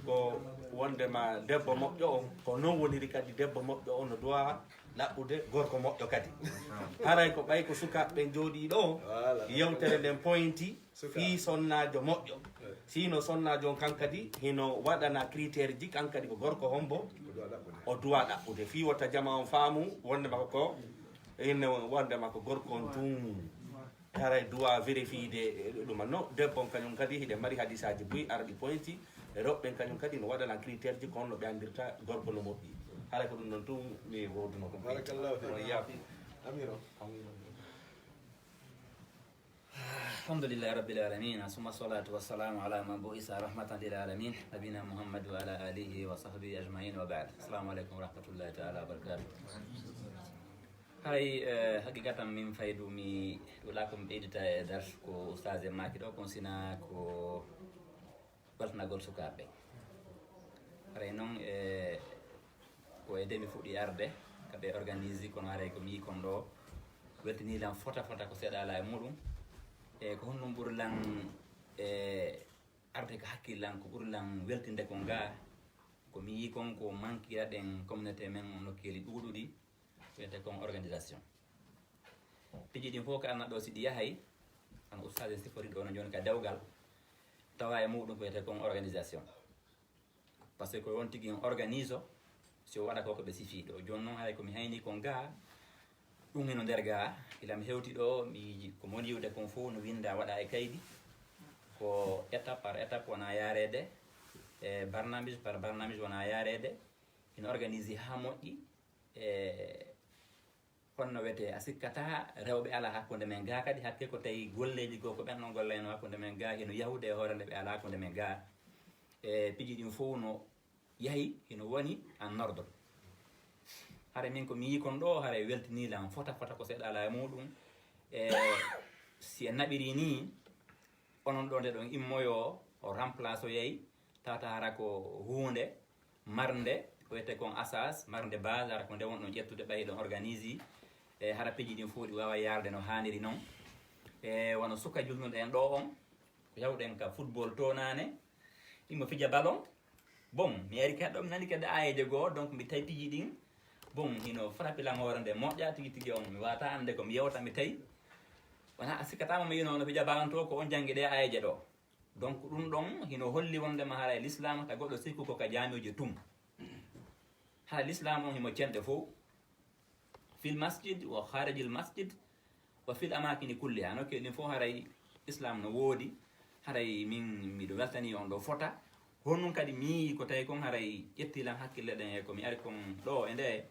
ko wondema debbo moƴƴo on ko non woniri kadi debbo moƴƴo on no duwa ɗaɓɓude gorko moƴƴo kadi. Haray ko ɓay ko sukaaɓe ɓen jooɗii ɗo yewtere nden pointi fii sonnaajo moƴƴo. Siino sonnaajo on kan kadi hino waɗana critère ji kan kadi ko gorko hombo o duwa ɗaɓɓude fii wota jama on faamu wondema ko ine wondema ko gorko on tun. Haray duwa vérifiede ɗuma no debbo on kañum kadi hiɗen mari hadisaaji buy arɗi pointi. Rewɓe ɓen kañum kadi no waɗana critère ji ko honno ɓe anndirta gorko no moƴƴi. Haray ko ɗum ɗon tun mi wowduno ko. Barakallahu fik. Yaafi. Amiro. الحمد لله رب العالمين، ثم الصلاة والسلام على من بعث رحمة للعالمين، نبينا محمد وعلى آله وصحبه أجمعين، وبعد. السلام عليكم ورحمة الله تعالى وبركاته. Haray eh, haqiqatan min faydu mi wala ko mi ɓeydita e dar ko ustaas en maaki ɗo kon sina ko weltanagol sukaaɓe. Haray noon e ko e nde mi fuɗɗi arde ka ɓe organise kono haray ko mi yii kon ɗo weltini lan fota fota ko seeɗa ala e muɗum. E ko honɗum ɓuri lan e arde ka hakkille lan ko ɓuri lan weltinde kon ga ko mi yii kon ko mankira ɗen communauté men o nokkeeli ɗuuɗuɗi wiyete kon organisation. Piiji ɗin fof ko anna ɗo si ɗi yahay kono ustaas en sifori ɗo no jooni ka dewgal tawa e muɗum ko wiyete kon organisation. Parce que ko on tigi en organise o si o waɗa ko ko ɓe sifi ɗo jooni noon hay ko mi hayni kon ga ɗum hino nder ga ila mi hewti ɗo mi ko moni yiwde kon fof no winda waɗa e kaydi ko étape par étape wona yarede e barnamij par barnamij wona yarede ina organise ha moƴƴi e honno wete a sikkata rewɓe ala hakkunde men ga kadi hakke ko tawi golleji goo ko ɓen ɗon gollayno hakkunde men ga hino yahude e hoore nde ɓe ala hakkunde men ga e piiji ɗin fof no yahi hino woni en ordre. Hare min ko mi yii kon ɗo hare weltini lan fota fota ko seeɗa ala e muɗum e si en naɓiri ni onon ɗo nde ɗon immoyo o remplace o yayi tawata hara ko hunde marnde ko wiyete kon asas marnde base hara ko nde wonɗon ƴettude ɓayi ɗon organise e hara piiji ɗin fof ɗi wawa yarde no haniri noon e wano suka julnuɗo en ɗo on ko yawɗen ka football tonane imo fija ballon. Bon mi ari kadi ɗo mi nani kadi ayeje goo donc mi tawi piiji ɗin bon hino frappe lan hoore nde moƴƴa tigi tigi on mi wata ande ko mi yewta mi tawi wona a sikkatama mi yino no fija ballon to ko on janngi ɗe ayeje ɗo. Donc ɗum ɗon hino holli wondema haray l'islam ta goɗɗo sikku ko ka jamiuji tum. Hara l'islam on himo cenɗe fof fil masjid wa kharijil masjid wa fil amakini kulliha no keɗin fof haray islam no woodi. Haray min miɗo weltani on ɗo fota honɗum kadi mi yii ko tawi kon haray ƴetti lan hakkille ɗen e ko mi ari kon ɗo e nde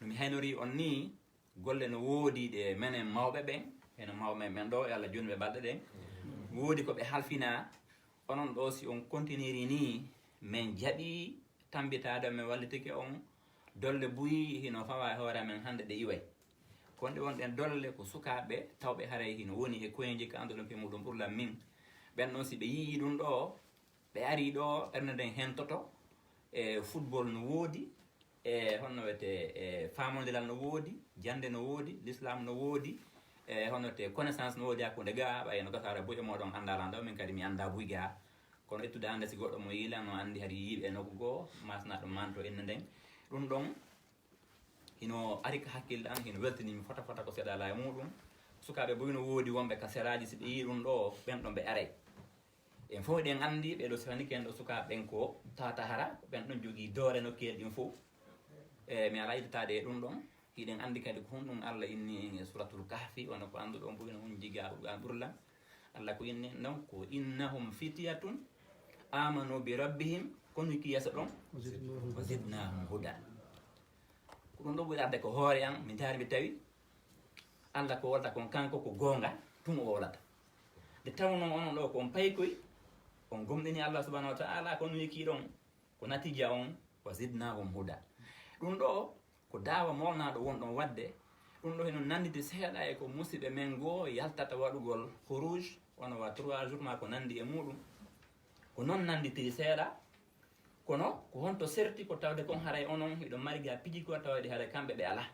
no mi haynori on ni golle no woodi ɗe menen mawɓe ɓen eno mawɓe men ɗo e allah junɓe balɗe ɗen woodi ko ɓe halfina onon ɗo si on continiri ni min jaɓi tambitaade min wallitike on dolle buy hino fawa e hoore amen hannde ɗe iway kon ɗe wonɗen dolle ko sukaaɓe tawɓe haray hino woni e koyeji ka annduɗon pe muɗum ɓurlan min ɓen ɗon si ɓe yii ɗum ɗo ɓe ari ɗo ɓernde nden hentoto e football no woodi e honno wiyete e famondiral no woodi jannde no woodi l'islam no woodi e honno wiyete connaissance no woodi hakkunde ga ɓay no gasara buy e moɗon annda lan ɗo min kadi mi annda buy ga kono ittude hannde si goɗɗo mo yiila no anndi hari yiiɓe e nokku goo masnaɗo manto innde nden ɗum ɗon hino ari ka hakkille an hino weltinimi fota fota ko seeɗa ala e muɗum sukaaɓe buy no woodi wonɓe ka seraaji si ɓe yii ɗum ɗo ɓen ɗon ɓe aray en fof eɗen anndi ɓeɗo sirani ken ɗo sukaaɓe ɓen ko tawata hara ko ɓen ɗon jogii doole no keeli ɗin fof e mi ala yiɗataade e ɗum ɗon hiɗen anndi kadi ko honɗum allah inni e suratul kahfi wano ko annduɗon buy no on jiga ɓurlan allah ko inni non ko innahum fitiyatun amanu bi rabbihim kono ki yeeso ɗon wa zidnahum huda ko ɗum ɗo ɓuri arde ko hoore an mi jaari mi tawi allah ko wolta kon kanko ko goonga tun o wolata nde tawno onon ɗo ko on paykoy on gomɗini allah subahanahu wa taala kono yiki ɗon Ko natija on, wa zidnahum huda. Ɗum ɗo ko daawa molnaaɗo won ɗon waɗde. Ɗum ɗo hino nannditi seeɗa e ko musiɓɓe men goo yaltata waɗugol khuruj, wano wa trois jours maa ko nanndi e muuɗum. Ko non nannditiri seeɗa, kono ko honto serti ko tawde kon haray onon hiɗo mari ga piji ko tawde haray kamɓe ɓe alaa.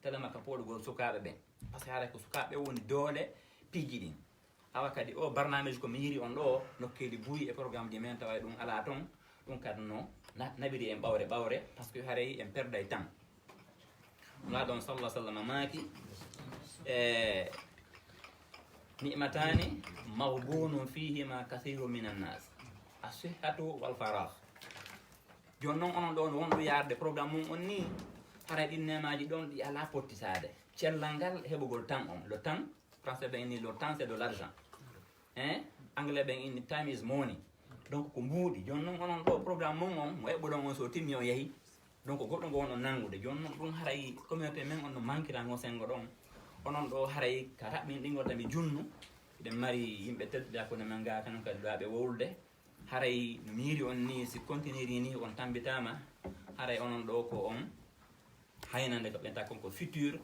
Telema ka pooɗugol sukaaɓe ɓen. Parce que haray ko sukaaɓe woni doole piji ɗin. Awa kadi o barnaamiji ko mi yiri on ɗo nokkeeli buy e programme ji men tawa e ɗum alaa ton. Ɗum kadi no na-, naɓiri en ɓawre ɓawre, parce que haray en perday tan. Nulaaɗo on sallallahu sallam maaki, e, ni'matani maghbunun fihima kathiru minan nas, as-sihhatu wal faragh. Jooni non onon ɗon wonɗo yaarde programme mum on ni, haray ɗin neemaaji ɗon ɗi alaa pottisaade. Cellal ngal heɓugol tan on, le temps, français ɓen inni le temps c'est de l'argent. Hein? Anglais ɓen inni time is money. Donc ko mbuuɗi. Jooni non onon ɗo programme mum on, mo eɓɓuɗon on so timmi on yahi. Donc goɗɗo ngo won on nanngude. Jooni non ɗum haray communauté men on no mankira ngo sengo ɗon. Onon ɗo haray ka raɓɓinɗingol ɗami junnu. Eɗen mari yimɓe tedduɓe hakkunde men ga kanon kadi ɗo aɓe wowlude. Haray no miiri on ni si continue ni on tambitama. Haray onon ɗo ko on haynande ko ɓenta kon ko futur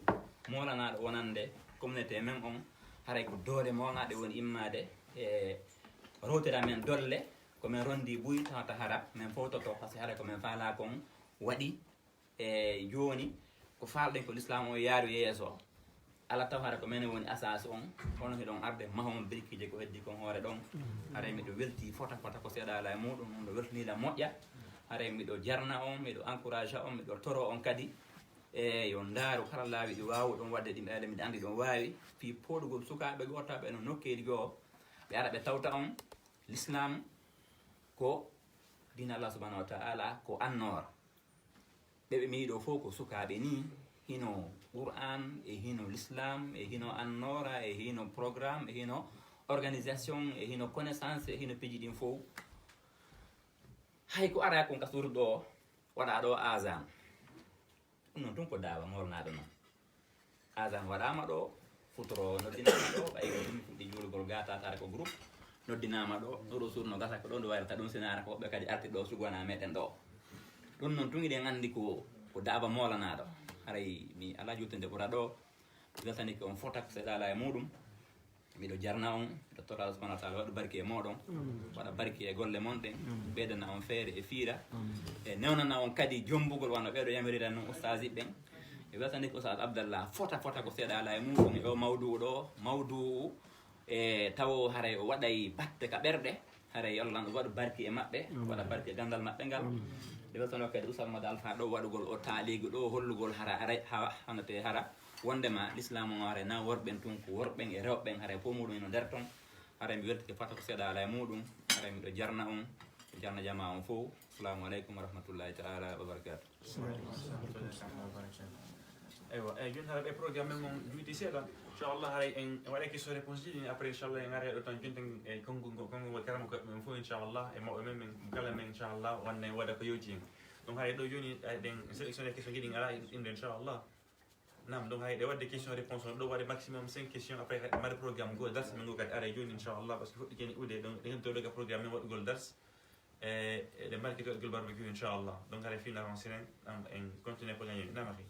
moolanaɗo wonande communauté men on. Haray ko doole moolnaɗe woni immade e rowtira men dolle ko men rondi buy tawata hara men fowtoto, parce que haray ko men faala kon waɗi. E jooni ko faalɗen ko l'islam o yaaru yeeso. Ala taw hara ko menen woni asas on, kono hiɗon arde mahon birkije ko heddi kon hoore ɗon. Haray miɗo welti fota fota ko seeɗa ala e muɗum, ɗum ɗo weltaniila moƴƴa. Haray miɗo jarna on, miɗo encourage on, miɗo toro on kadi. E yo ndaaru kala laawi ɗi waawuɗon waɗde ɗi, ɓe miɗo anndi ɗon waawi. Fii pooɗugol sukaaɓe goo taw ɓe no nokkeeli goo, ɓe ara ɓe tawta on. L'islam ko diina Allah subhanahu wa ta'ala, ko annoora. Ɓe ɓe miiɗo fof ko sukaaɓe ni, hino Qur'an, e hino l'islam, e hino annoora, e hino programme, e hino organisation, e hino connaissance, e hino piiji ɗin fof. Hay ko ara kon ka suudu ɗo, waɗa ɗo azan. Ɗum noon tun ko daawa molnaaɗo noon. Azan waɗaama ɗo, futuro noddinaama ɗo, ɓay ko ɗum fuɗɗi juulugol ga tawata ko groupe. Noddinaama ɗo, ɗo ɗo suudu no gasa ko ɗo ndu wayrata ɗum sinaara ko woɓɓe kadi arti ɗo sugana meɗen ɗo. Ɗum noon tun iɗen anndi ko, ko daawa molanaaɗo. Haray mi alaa juutde ɓura ɗo, weltanike on fota ko seeɗa ala e muɗum. Miɗo jarna on, miɗo tora Allah subhanahu wa ta'ala waɗu barki e moɗon, waɗa barki e golle mon ɗen, ɓeydana on feere e fiira, e newnana on kadi jombugol wano ɓeɗo yamirira non ustaaji ɓen. E weltani ko Ustaaz Abdallah fota fota ko seeɗa ala e muɗum e o mawdu ɗo, mawdu e tawo haray o waɗay batte ka ɓerɗe, haray yo Allah no waɗu barki e maɓɓe, waɗa barki e gandal maɓɓe ngal. E weltano kadi Ustaaz Mada Alfa ɗo waɗugol o taaligu ɗo, hollugol hara, haray, ha, hanate hara. Wondema l'islam o haray na worɓen tun, ko worɓen e rewɓen, haray fof muɗum ino nder ton. Haray mi weltike fata ko seeɗa ala e muɗum. Haray miɗo jarna on, mi jarna jama on fof. Assalamu aleykum wa rahmatullahi ta'ala wa barakatuh. Eywa, eyyi, joni haray ɓe programme men on juuti seeɗa. Inchallah haray en waɗa question réponse ji ɗin, après inchallah en ara ɗo tan jonten e konngol ngol, konngol ngol karama koye men fof inchallah, e mawɓe men, men kala men inchallah wonde waɗa ko yewti hen. Donc haray ɗo joni eɗen sélectionné question ji ɗin ala inɗo inchallah. Naam, donc hay ɗe waɗde question réponse on ɗo waɗe maximum cinq questions, après kadi mari programme goo darsi men goo kadi ara joni inchallah, parce que fuɗɗi keni ude, donc ɗe hento ɗo ka programme men waɗugol darsi. E eɗe mari kadi waɗugol barbecue inchallah. Donc haray fina on sinen am en continue programme. Naam akhi.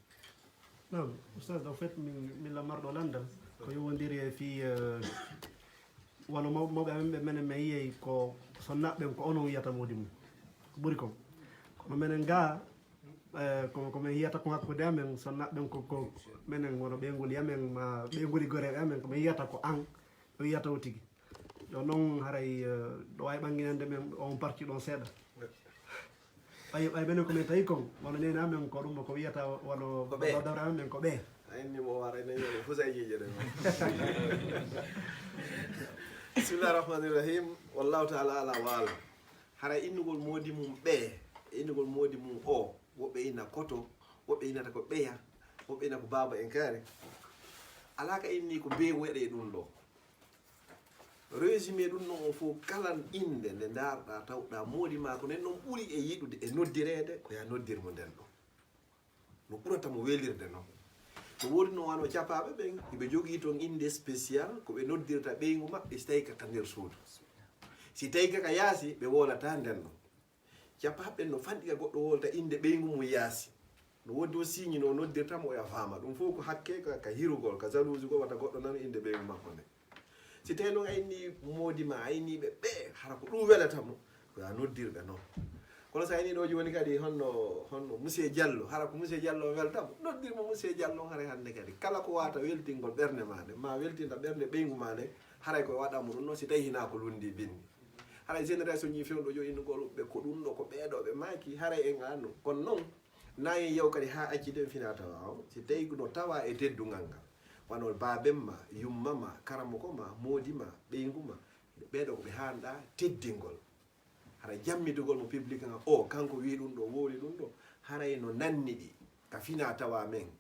Naam, Oustaz, en fait min min lamarɗo landal ko yowondiri e fii, euh, wano maw- mawɓe amen ɓe menen mi yiyey ko sonnaɓe ɓen ko onon wiyata moodi mum, ko ɓuri kon. Kono menen ga, eh, ko ko min yiyata ko hakkude amen sonnaɓe ɓen ko ko menen wono ɓeygol yamen ma ɓeygoli goreɓe amen, ko min yiyata ko an ɓe wiyata o tigi. Yo non haray, eh, ɗo wawi ɓanginande men on parti ɗon seeɗa. Ɓay ɓay menen ko min tawi kon wano nene amen ko ɗum ko wiyata wano ko ɓe dawre amen men ko ɓe. A inni mo wara ene yo fusay jije de. Bismillahir rahmanir rahim. Wallahu ta'ala ala wa alam. Haray innugol moodi mum ɓe, innugol moodi mum o, woɓɓe ina koto, woɓɓe inata ko ɓeya, woɓɓe ina ko baaba en kaari. Alaa ka inni ko be waɗe ɗum ɗo. Résumé ɗum noon o fof kala innde nde ndaarɗaa tawɗaa moodi maa ko nen noon ɓuri e yiɗude e noddireede ko yaa noddir mo nden ɗo. No ɓurata mo welirde noon. No woodi no wano capaaɓe ɓen, iɓe jogii toon innde spécial ko ɓe noddirta ɓeyngu maɓɓe si tawii ka ka nder suudu. Si tawii ka ka yaasi ɓe wowlataa nden ɗo. Cappaɓe no fanɗi ka goɗɗo wolta innde ɓeyngu mum yaasi. No woodi o signe no noddirta mo, oya faama. Ɗum fof ko hakke ka, ka hirugol, ka jalousugol, wata goɗɗo nano innde ɓeyngu makko nde. Si tawi noon a inni moodi ma, a inni ɓe, ɓe, hara ko ɗum welata mo, ko ya noddirɓe noon. Kono so a inni ɗo jooni kadi honno, honno Monsieur Diallo, hara ko Monsieur Diallo welata mo, noddir mo Monsieur Diallo on, haray hannde kadi kala ko wata weltingol ɓernde ma nde, ma weltinta ɓernde ɓeyngu ma nde, haray ko waɗa mo ɗum noon si tawi hinaa ko lundi binndi. Haray génération ji fewndo jo innugol ɓe ko ɗum ɗo, ko ɓeeɗo ɓe maaki, haray en anno. Kono noon, na en yew kadi haa acci den fina tawa on, si tawi no tawa e teddungal ngal. Wano baaben ma, yumma ma, karamoko ma, moodi ma, ɓeyngu ma, ɓeeɗo ko ɓe haanɗa teddingol. Hara jammitugol mo public ngal, o, kanko wi ɗum ɗo, wowli ɗum ɗo, haray no nanni ɗi, ka fina tawa men,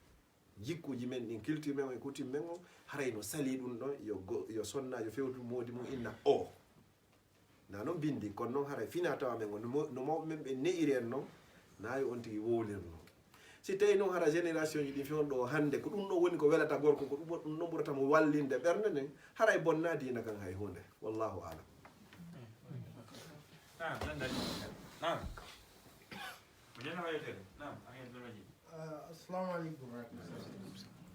jikkuji men ɗin, culture men on e coutume men on, haray no sali ɗum ɗon, yo go-, yo sonnaajo fewtu moodi mum inna o. Na noon binndi, kono noon haray fina tawa men on, no mo-, no mawɓe men ɓe ne'iri en noon, na yo on tigi wowlir noon. Si tawi noon hara génération ji ɗin fewndo ɗo hannde, ko ɗum ɗo woni ko welata gorko, ko ɗum, ɗum ɗon ɓurata mo wallinde ɓernde nden, haray bonna diina kan hay huunde. Wallahu a'lam. Naam, nan dañi. Naam. Mo jena wayetere. Naam, a hen dono ji. Ah, assalamu aleykum.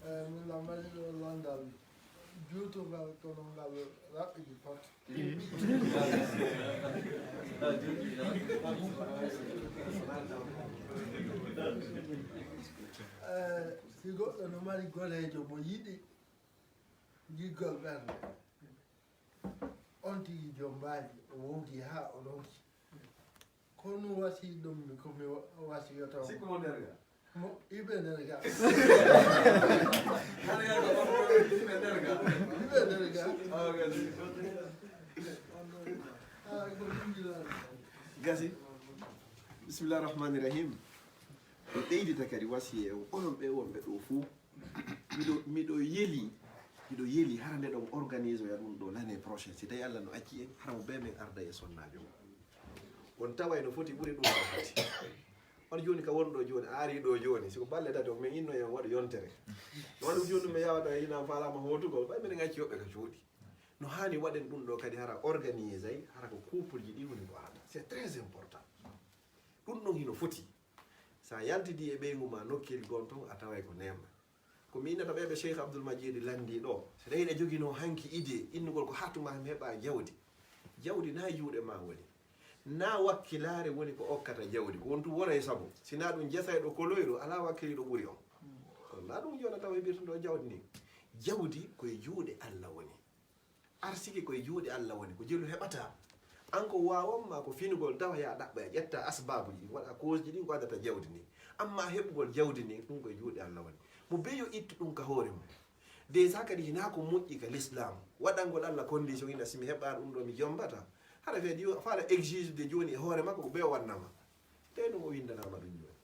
Eh, min lammari ɗo landal juutugal kono ngal raɓɓiɗi pat. Eh, si goɗɗo no mari goleejo mo yiɗi giggol ɓernde, on tigi jombaali, o wowti haa o ronki. Ko no wasi ɗum mi, ko mi wa-, wasi yoto. Sikku mo nder ga. Mo ibe nder ga. Nder ga ko on ibe nder ga. Ibe nder ga. Ah, gasi. Ah, ko ɗum gila. Gasi. Bismillahir Rahmanir Rahim. Mi ɓeydita kadi wasiye o, onon ɓe wonɓe ɗo fuu. Miɗo, miɗo yeli, miɗo yeli hara nde ɗon organise ya ɗum ɗo l'année prochaine. Si tawi Allah no acci en, hara mo be men arda e sonnaajo. On taway no foti ɓuri ɗum ɗo foti. On jooni ka wonɗo jooni, a ari ɗo jooni. Si ko balle tati on, min inno en waɗa yontere. No waɗi jooni mi yawata e ina faalama hootugol, ɓay minen acci yoɓɓe ka cuuɗi. No haani waɗen ɗum ɗo kadi hara organise ay, hara ko couple ji ɗi woni ko haala. C'est très important. Ɗum ɗon hino foti. Sa yaltidi e ɓeyngu ma nokkeli gon ton, a taway ko neema. Ko mi innata ɓe, ɓe Cheikh Abdoul Majid lanndi ɗo. So tawi hiɗa joginoo hanki idée, innugol ko hattuma mi heɓa jawdi. Jawdi na e juuɗe ma woni. Na wakkilaare woni ko okkata jawdi. Ko wontu wona e sabu. Sina ɗum jasayɗo koloyɗo, alaa wakkiliiɗo ɓuri on. Kono na ɗum jona tawa heɓirtuɗo jawdi ni. Jawdi ko e juuɗe Allah woni. Arsike ko e juuɗe Allah woni, ko jelu heɓata. An ko wawan ma ko finugol tawa ya ɗaɓɓa, ya ƴetta asbabuji ɗin, waɗa causeji ɗin ko addata jawdi ndin. Amma heɓugol jawdi ndin, ɗum ko e juuɗe Allah woni. Mo be yo ittu ɗum ka hoore mum. Déjà kadi hina ko moƴƴi ka l'islam. Waɗangol Allah condition ina si mi heɓa ɗum ɗo mi jombata. Hara fedi yo faala exige de joni e hoore makko ko be o wannama. Te ɗum o windanama ɗum joni.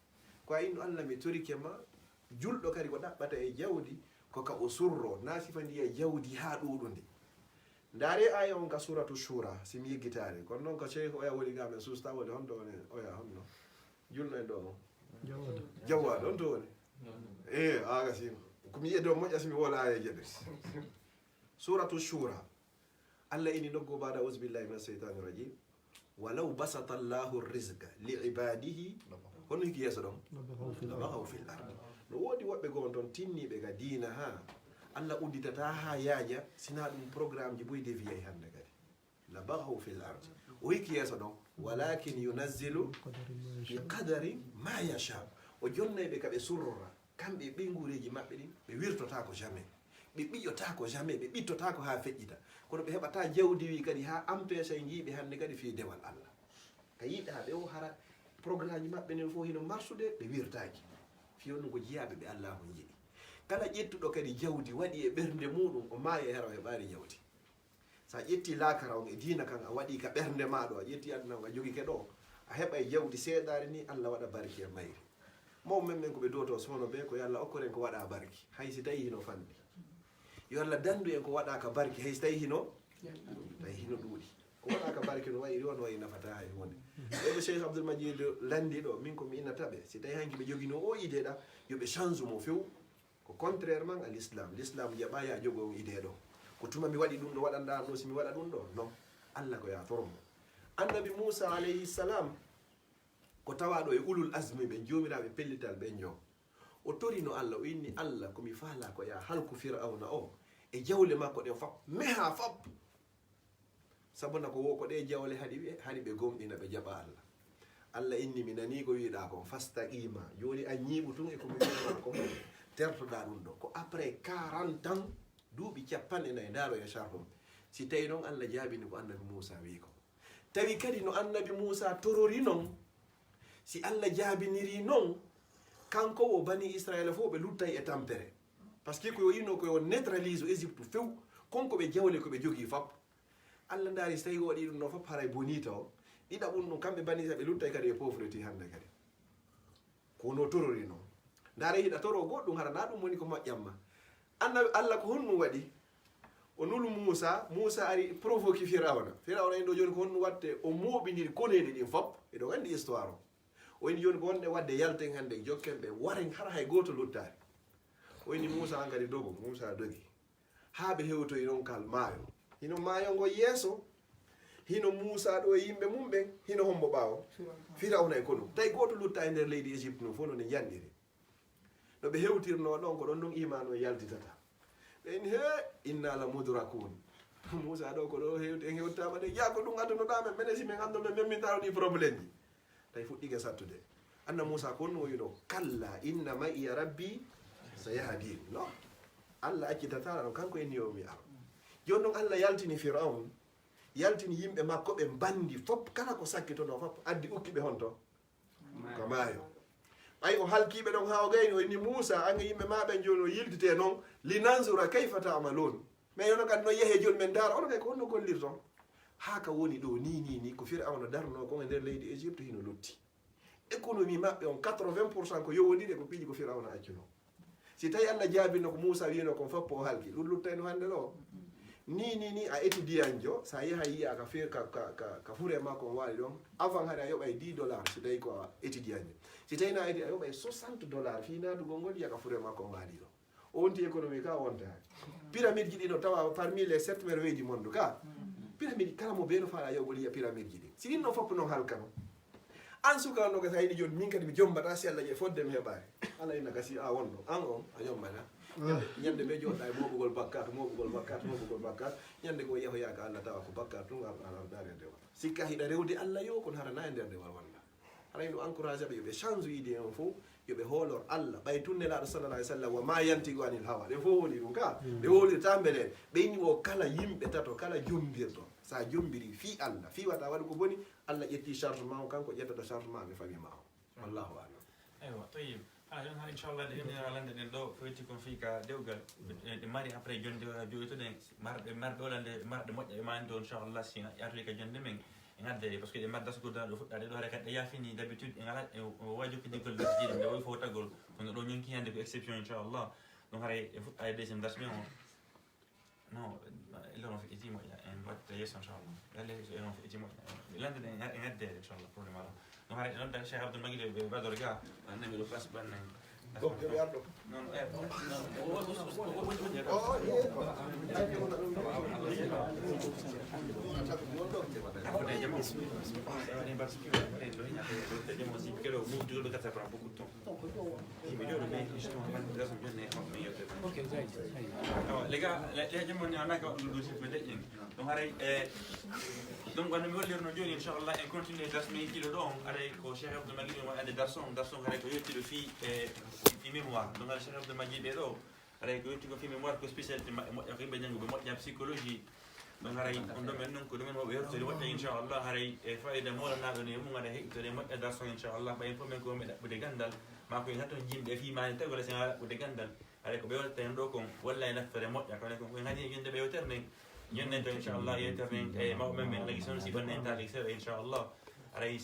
Ko a inno Allah mi torike ma, julɗo kadi ko ɗaɓɓata e jawdi, ko ka o surro, na sifa ndiya jawdi ha ɗuɗundi. Ndaare aya on ka suratu Shura, si mi yeggitaare. Kono noon ko Cheikh oya woni ga men susta woni honto woni oya honno. Julno en ɗo on. Jawwaado. Jawwaado, on to woni. Eh, aga si. Ko mi yeddo moƴƴa si mi wola aya jeɗe. Suratu Shura. Allah ini noggo baada, "Auzu billahi mina shaytani rajim. Walaw basata Allahu rizqa li ibadihi." Hono hiki yeeso ɗon? Labaghaw fil ardi. No woodi woɓɓe goo on ton tinniiɓe ga diina ha Allah udditata ha yaaja, sina ɗum programme ji boy deviyay hannde kadi. Labaghaw fil ardi. O hiki yeeso ɗon. "Walakin yunazzilu bi qadari ma yasha." O jonnay ɓe ka ɓe surrora. Kamɓe e ɓeynguureeji maɓɓe ɗin, ɓe wirtotaako jamais. Ɓe ɓiƴotaako jamais, ɓe ɓittotaako haa feƴƴita. Kono ɓe heɓataa jawdi wi kadi haa empêche ay njiiɓe hannde kadi fii dewal Allah. Ka yiɗaa ɓe o hara programmeji maɓɓe nen fof hino marsude, ɓe wirtaaki. Fii on ɗum ko jiyaaɓe ɓe Allah on njiɗi. Kala ƴettuɗo kadi jawdi waɗi e ɓernde muuɗum, o maaya e hara o heɓaali jawdi. So a ƴetti laakara on e diina kan, a waɗi ka ɓernde ma ɗo, a ƴetti aduna on, a jogike ɗo, a heɓa e jawdi seeɗaari ni, Allah waɗa barki e mayri. Mawɓe men ɓen ko ɓe duwoto soono ɓe, ko yo Allah okkoren ko waɗa barki, hay si tawi hino fanɗi. Yo Allah dandu en ko waɗa ka barki, hay si tawi hino, tawi hino ɗuuɗi. Ko waɗa ka barki no wayi riwa, no wayi nafata hay hunde. Ɓe ɓe Cheikh Abdoul Majid landi ɗo, min ko mi innata ɓe, si tawi hanki ɓe jogino o idée ɗa, yo ɓe change mo few. Ko contrairement à l'islam. L'islam jaɓa ya jogo on idée ɗo. Ko tuma mi waɗi ɗum ɗo, waɗanɗa ɗo, si mi waɗa ɗum ɗo. Non. Allah ko ya tormo. Annabi Musa alayhi salam, ko tawaaɗo e ulul azmi ɓen, joomiraaɓe pellital ɓen njo. O torino Allah, o inni, "Allah, ko mi faalaa ko yaa halku Fir'awna o e jawle makko ɗen fop, mehaa fop." Sabu na ko wo, ko ɗe jawle haɗi ɓe, haɗi ɓe gomɗina, ɓe jaɓa Allah. Allah inni, "Mi nanii ko wi'ɗaa kon, fastaqima. Jooni a ñiiɓu tun e ko mi wi'ɗaa kon, tertoɗaa ɗum ɗo." Ko après quarante ans, duuɓi cappanɗe nayi, ndaaro ya sharhum. Si tawi noon Allah jaabini ko annabi Muusa wi'i ko. Tawi kadi no annabi Muusa torori noon, si Allah jaabiniri noon, kanko wo bani Israila fof ɓe luttay e tampere. Parce que ko yo inno ko yo neutralise Égypte few, kon ko ɓe jawle ko ɓe jogii fop. Allah ndaari si tawi waɗi ɗum no fop haray bonii taw. Ɗiɗaɓum ɗum kamɓe bani Israila ɓe luttay kadi e pauvreté hannde kadi. Ko no torori noon. Ndaare hiɗa toro goɗɗum hara na ɗum woni ko moƴƴamma. Annabi Allah ko honɗum waɗi? O nulu Muusa, Muusa ari provoqué Firawna. Firawna en ɗo jooni ko honɗum waɗte? O mooɓindiri koneeli ɗin fop. Eɗon anndi histoire o. O ini jooni ko wonde waɗde, yalten hannde, jokken ɓe, waren hara hay gooto luttaani. O ini Muusa an kadi dogo, Muusa dogi. Haa ɓe hewtoyi noon kal maayo. Hino maayo ngo yeeso, hino Muusa ɗo e yimɓe mum ɓen, hino hombo ɓaawo? Firawna e konu. Tawi gooto lutta e nder leydi Égypte noon fof no nde njanɗiri. No ɓe hewtirnoo ɗon, ko ɗon ɗon imaanu e yaltitata. Ɓe inni, "He, inna la mudrakun." Muusa ɗo ko ɗo hewti, en hewtaama de. Yaa ko ɗum addunoɗaa men, menen si men anndo men, men min taaro ɗi problème ji. Tawi fuɗɗike sattude. Anna Muusa ko honno o wi'no? "Kalla, inna ma'iya rabbi sayahdin." No? Allah accitataano ɗon, kanko en yo mi aro. Jooni noon Allah yaltini Firaun, yaltini yimɓe makko ɓe bandi fop, kala ko sakkitonoo fop, addi ukki ɓe honto? Ka maayo. Ɓay o halkiiɓe ɗon haa o gayni, o inni Muusa, an e yimɓe maa ɓen jooni o yiltite noon, "linanzura kayfa ta'malun." Mais onon kadi no yehe jooni men ndaara, onon kay ko honno gollirton? Haa ka woni ɗo, ni, ni, ni, ko Firawna darnoo kon e nder leydi Égypte hino lutti. Économie maɓɓe on, quatre-vingts pour cent ko yowondiri e ko piiji ko Firawna accunoo. Si tawi Allah jaabino ko Muusa wi'no kon fop o halki, ɗum luttayno hannde ɗo. Ni, ni, ni, a étudiant jo, sa yahay yi'a ka fe-, ka, ka, ka, ka fure makko on waali ɗon, avant hari a yoɓay dix dollars, si tawi ko a étudiant jo. Si tawi na étudiant, a yoɓay soixante dollars, fii naatugol ngol yi'a ka fure makko on waali ɗon. O wonti économie ka wonta. Pyramide ji ɗi no tawa parmi les sept merveilles du monde ka. Pyramide kala mo bee no faala yoɓgol yi'a pyramide ji ɗi. Si ɗin no fop non halkano. An suka no ka hayni jooni, min kadi mi jombata si Allah je fodde mi heɓaani. Allah inna ka si a wonno. An on, a jombata. Ñande, ñande ɓe joɗɗa e moɓugol bakkat, moɓugol bakkat, moɓugol bakkat. Ñande ko yahoyaka Allah tawa ko bakkat tun, a, a, a, a, sikka hiɗa rewde Allah yo, kono hara na e nder dewal wonda. Haray no encouragé ɓe, yo ɓe change idée on fof, yo ɓe hoolor Allah. Ɓay tun Nelaaɗo sallallahu alayhi wa sallam, "Wa ma yantiqu anil hawa." Ɓe fof woni ɗum ka. Mm. Ɓe wowlirta mbele. Ɓe ini o kala yimɓe tato, kala jombirɗo. Sa jombiri fii Allah, fii wata waɗu ko boni, Allah ƴetti charge ma o, kanko ƴettata charge ma ɓe famille ma o. Wallahu a'lam. Eywa, tayyib. Haa jooni, haa inchallah, ɗe gandi lande ɗen ɗo, ko wetti kon fii ka dewgal. E, ɗe mari après jonde o joɗitoɗen, marɗe, marɗe o lande, marɗe moƴƴa e mani to, inchallah, si artoy ka jonde men. E ngadde, parce que ɗe mari dasgol dal ɗo fuɗɗade ɗo, hara kadi ɗe yaafini d'habitude, e ngala, e, o waji ko digol dasgol, nde wawi fowtagol. Kono ɗo ñonki hande ko exception, inchallah. Donc, haray e fuɗɗade deuxième dars men o. Non, elo no feƴƴiti moƴƴa, en mbatta yeeso, inchallah. Elo no feƴƴiti moƴƴa. Lande ɗen, en ngadde, inchallah, problème alaa. Donc, haray, non, Cheikh Abdoul Magui, ɓe Bador ga, on nemi ɗo place, ɓanne. Bon, yo ɓe arɗo. Non, eh, non, non, o, o, o, o, o, Ok, tawi, tawi. Awa, les gars, les, les gens, on a encore le dossier peut-être. Donc, haray, eh, donc, on va le dire, inchallah, et continuer d'assumer kilo donc, haray, ko Cheikh Abdou Magui, on a des garçons, garçons, haray, ko yetti le fii, eh, fii mémoire. Donc, haray, Cheikh Abdou Magui, ɓe ɗo, haray, ko yetti ko fii mémoire, ko spécialité ma-, moƴƴa, ko yimɓe jannguɓe moƴƴa psychologie. Donc, haray, on domaine noon ko domaine mo ɓe yewtore moƴƴa, inchallah, haray, e fayida mawlanaaɗo ne mum, haray, heɓtore moƴƴa, garçon, inchallah, ɓay fof men ko men ɗaɓɓude ganndal, ma ko en hatton jimɓe fii maani tawi wala sen ɗaɓɓude ganndal. Haray ko ɓe waɗata heen ɗo kon, wallay naftore moƴƴa, kono kon ko en haɗi yonde ɓe yewtere nden. Jonnen to, inchallah, yewtere nden, e mawɓe men, men Alla gison si ɓanna en taalik seeɗa, inchallah. Haray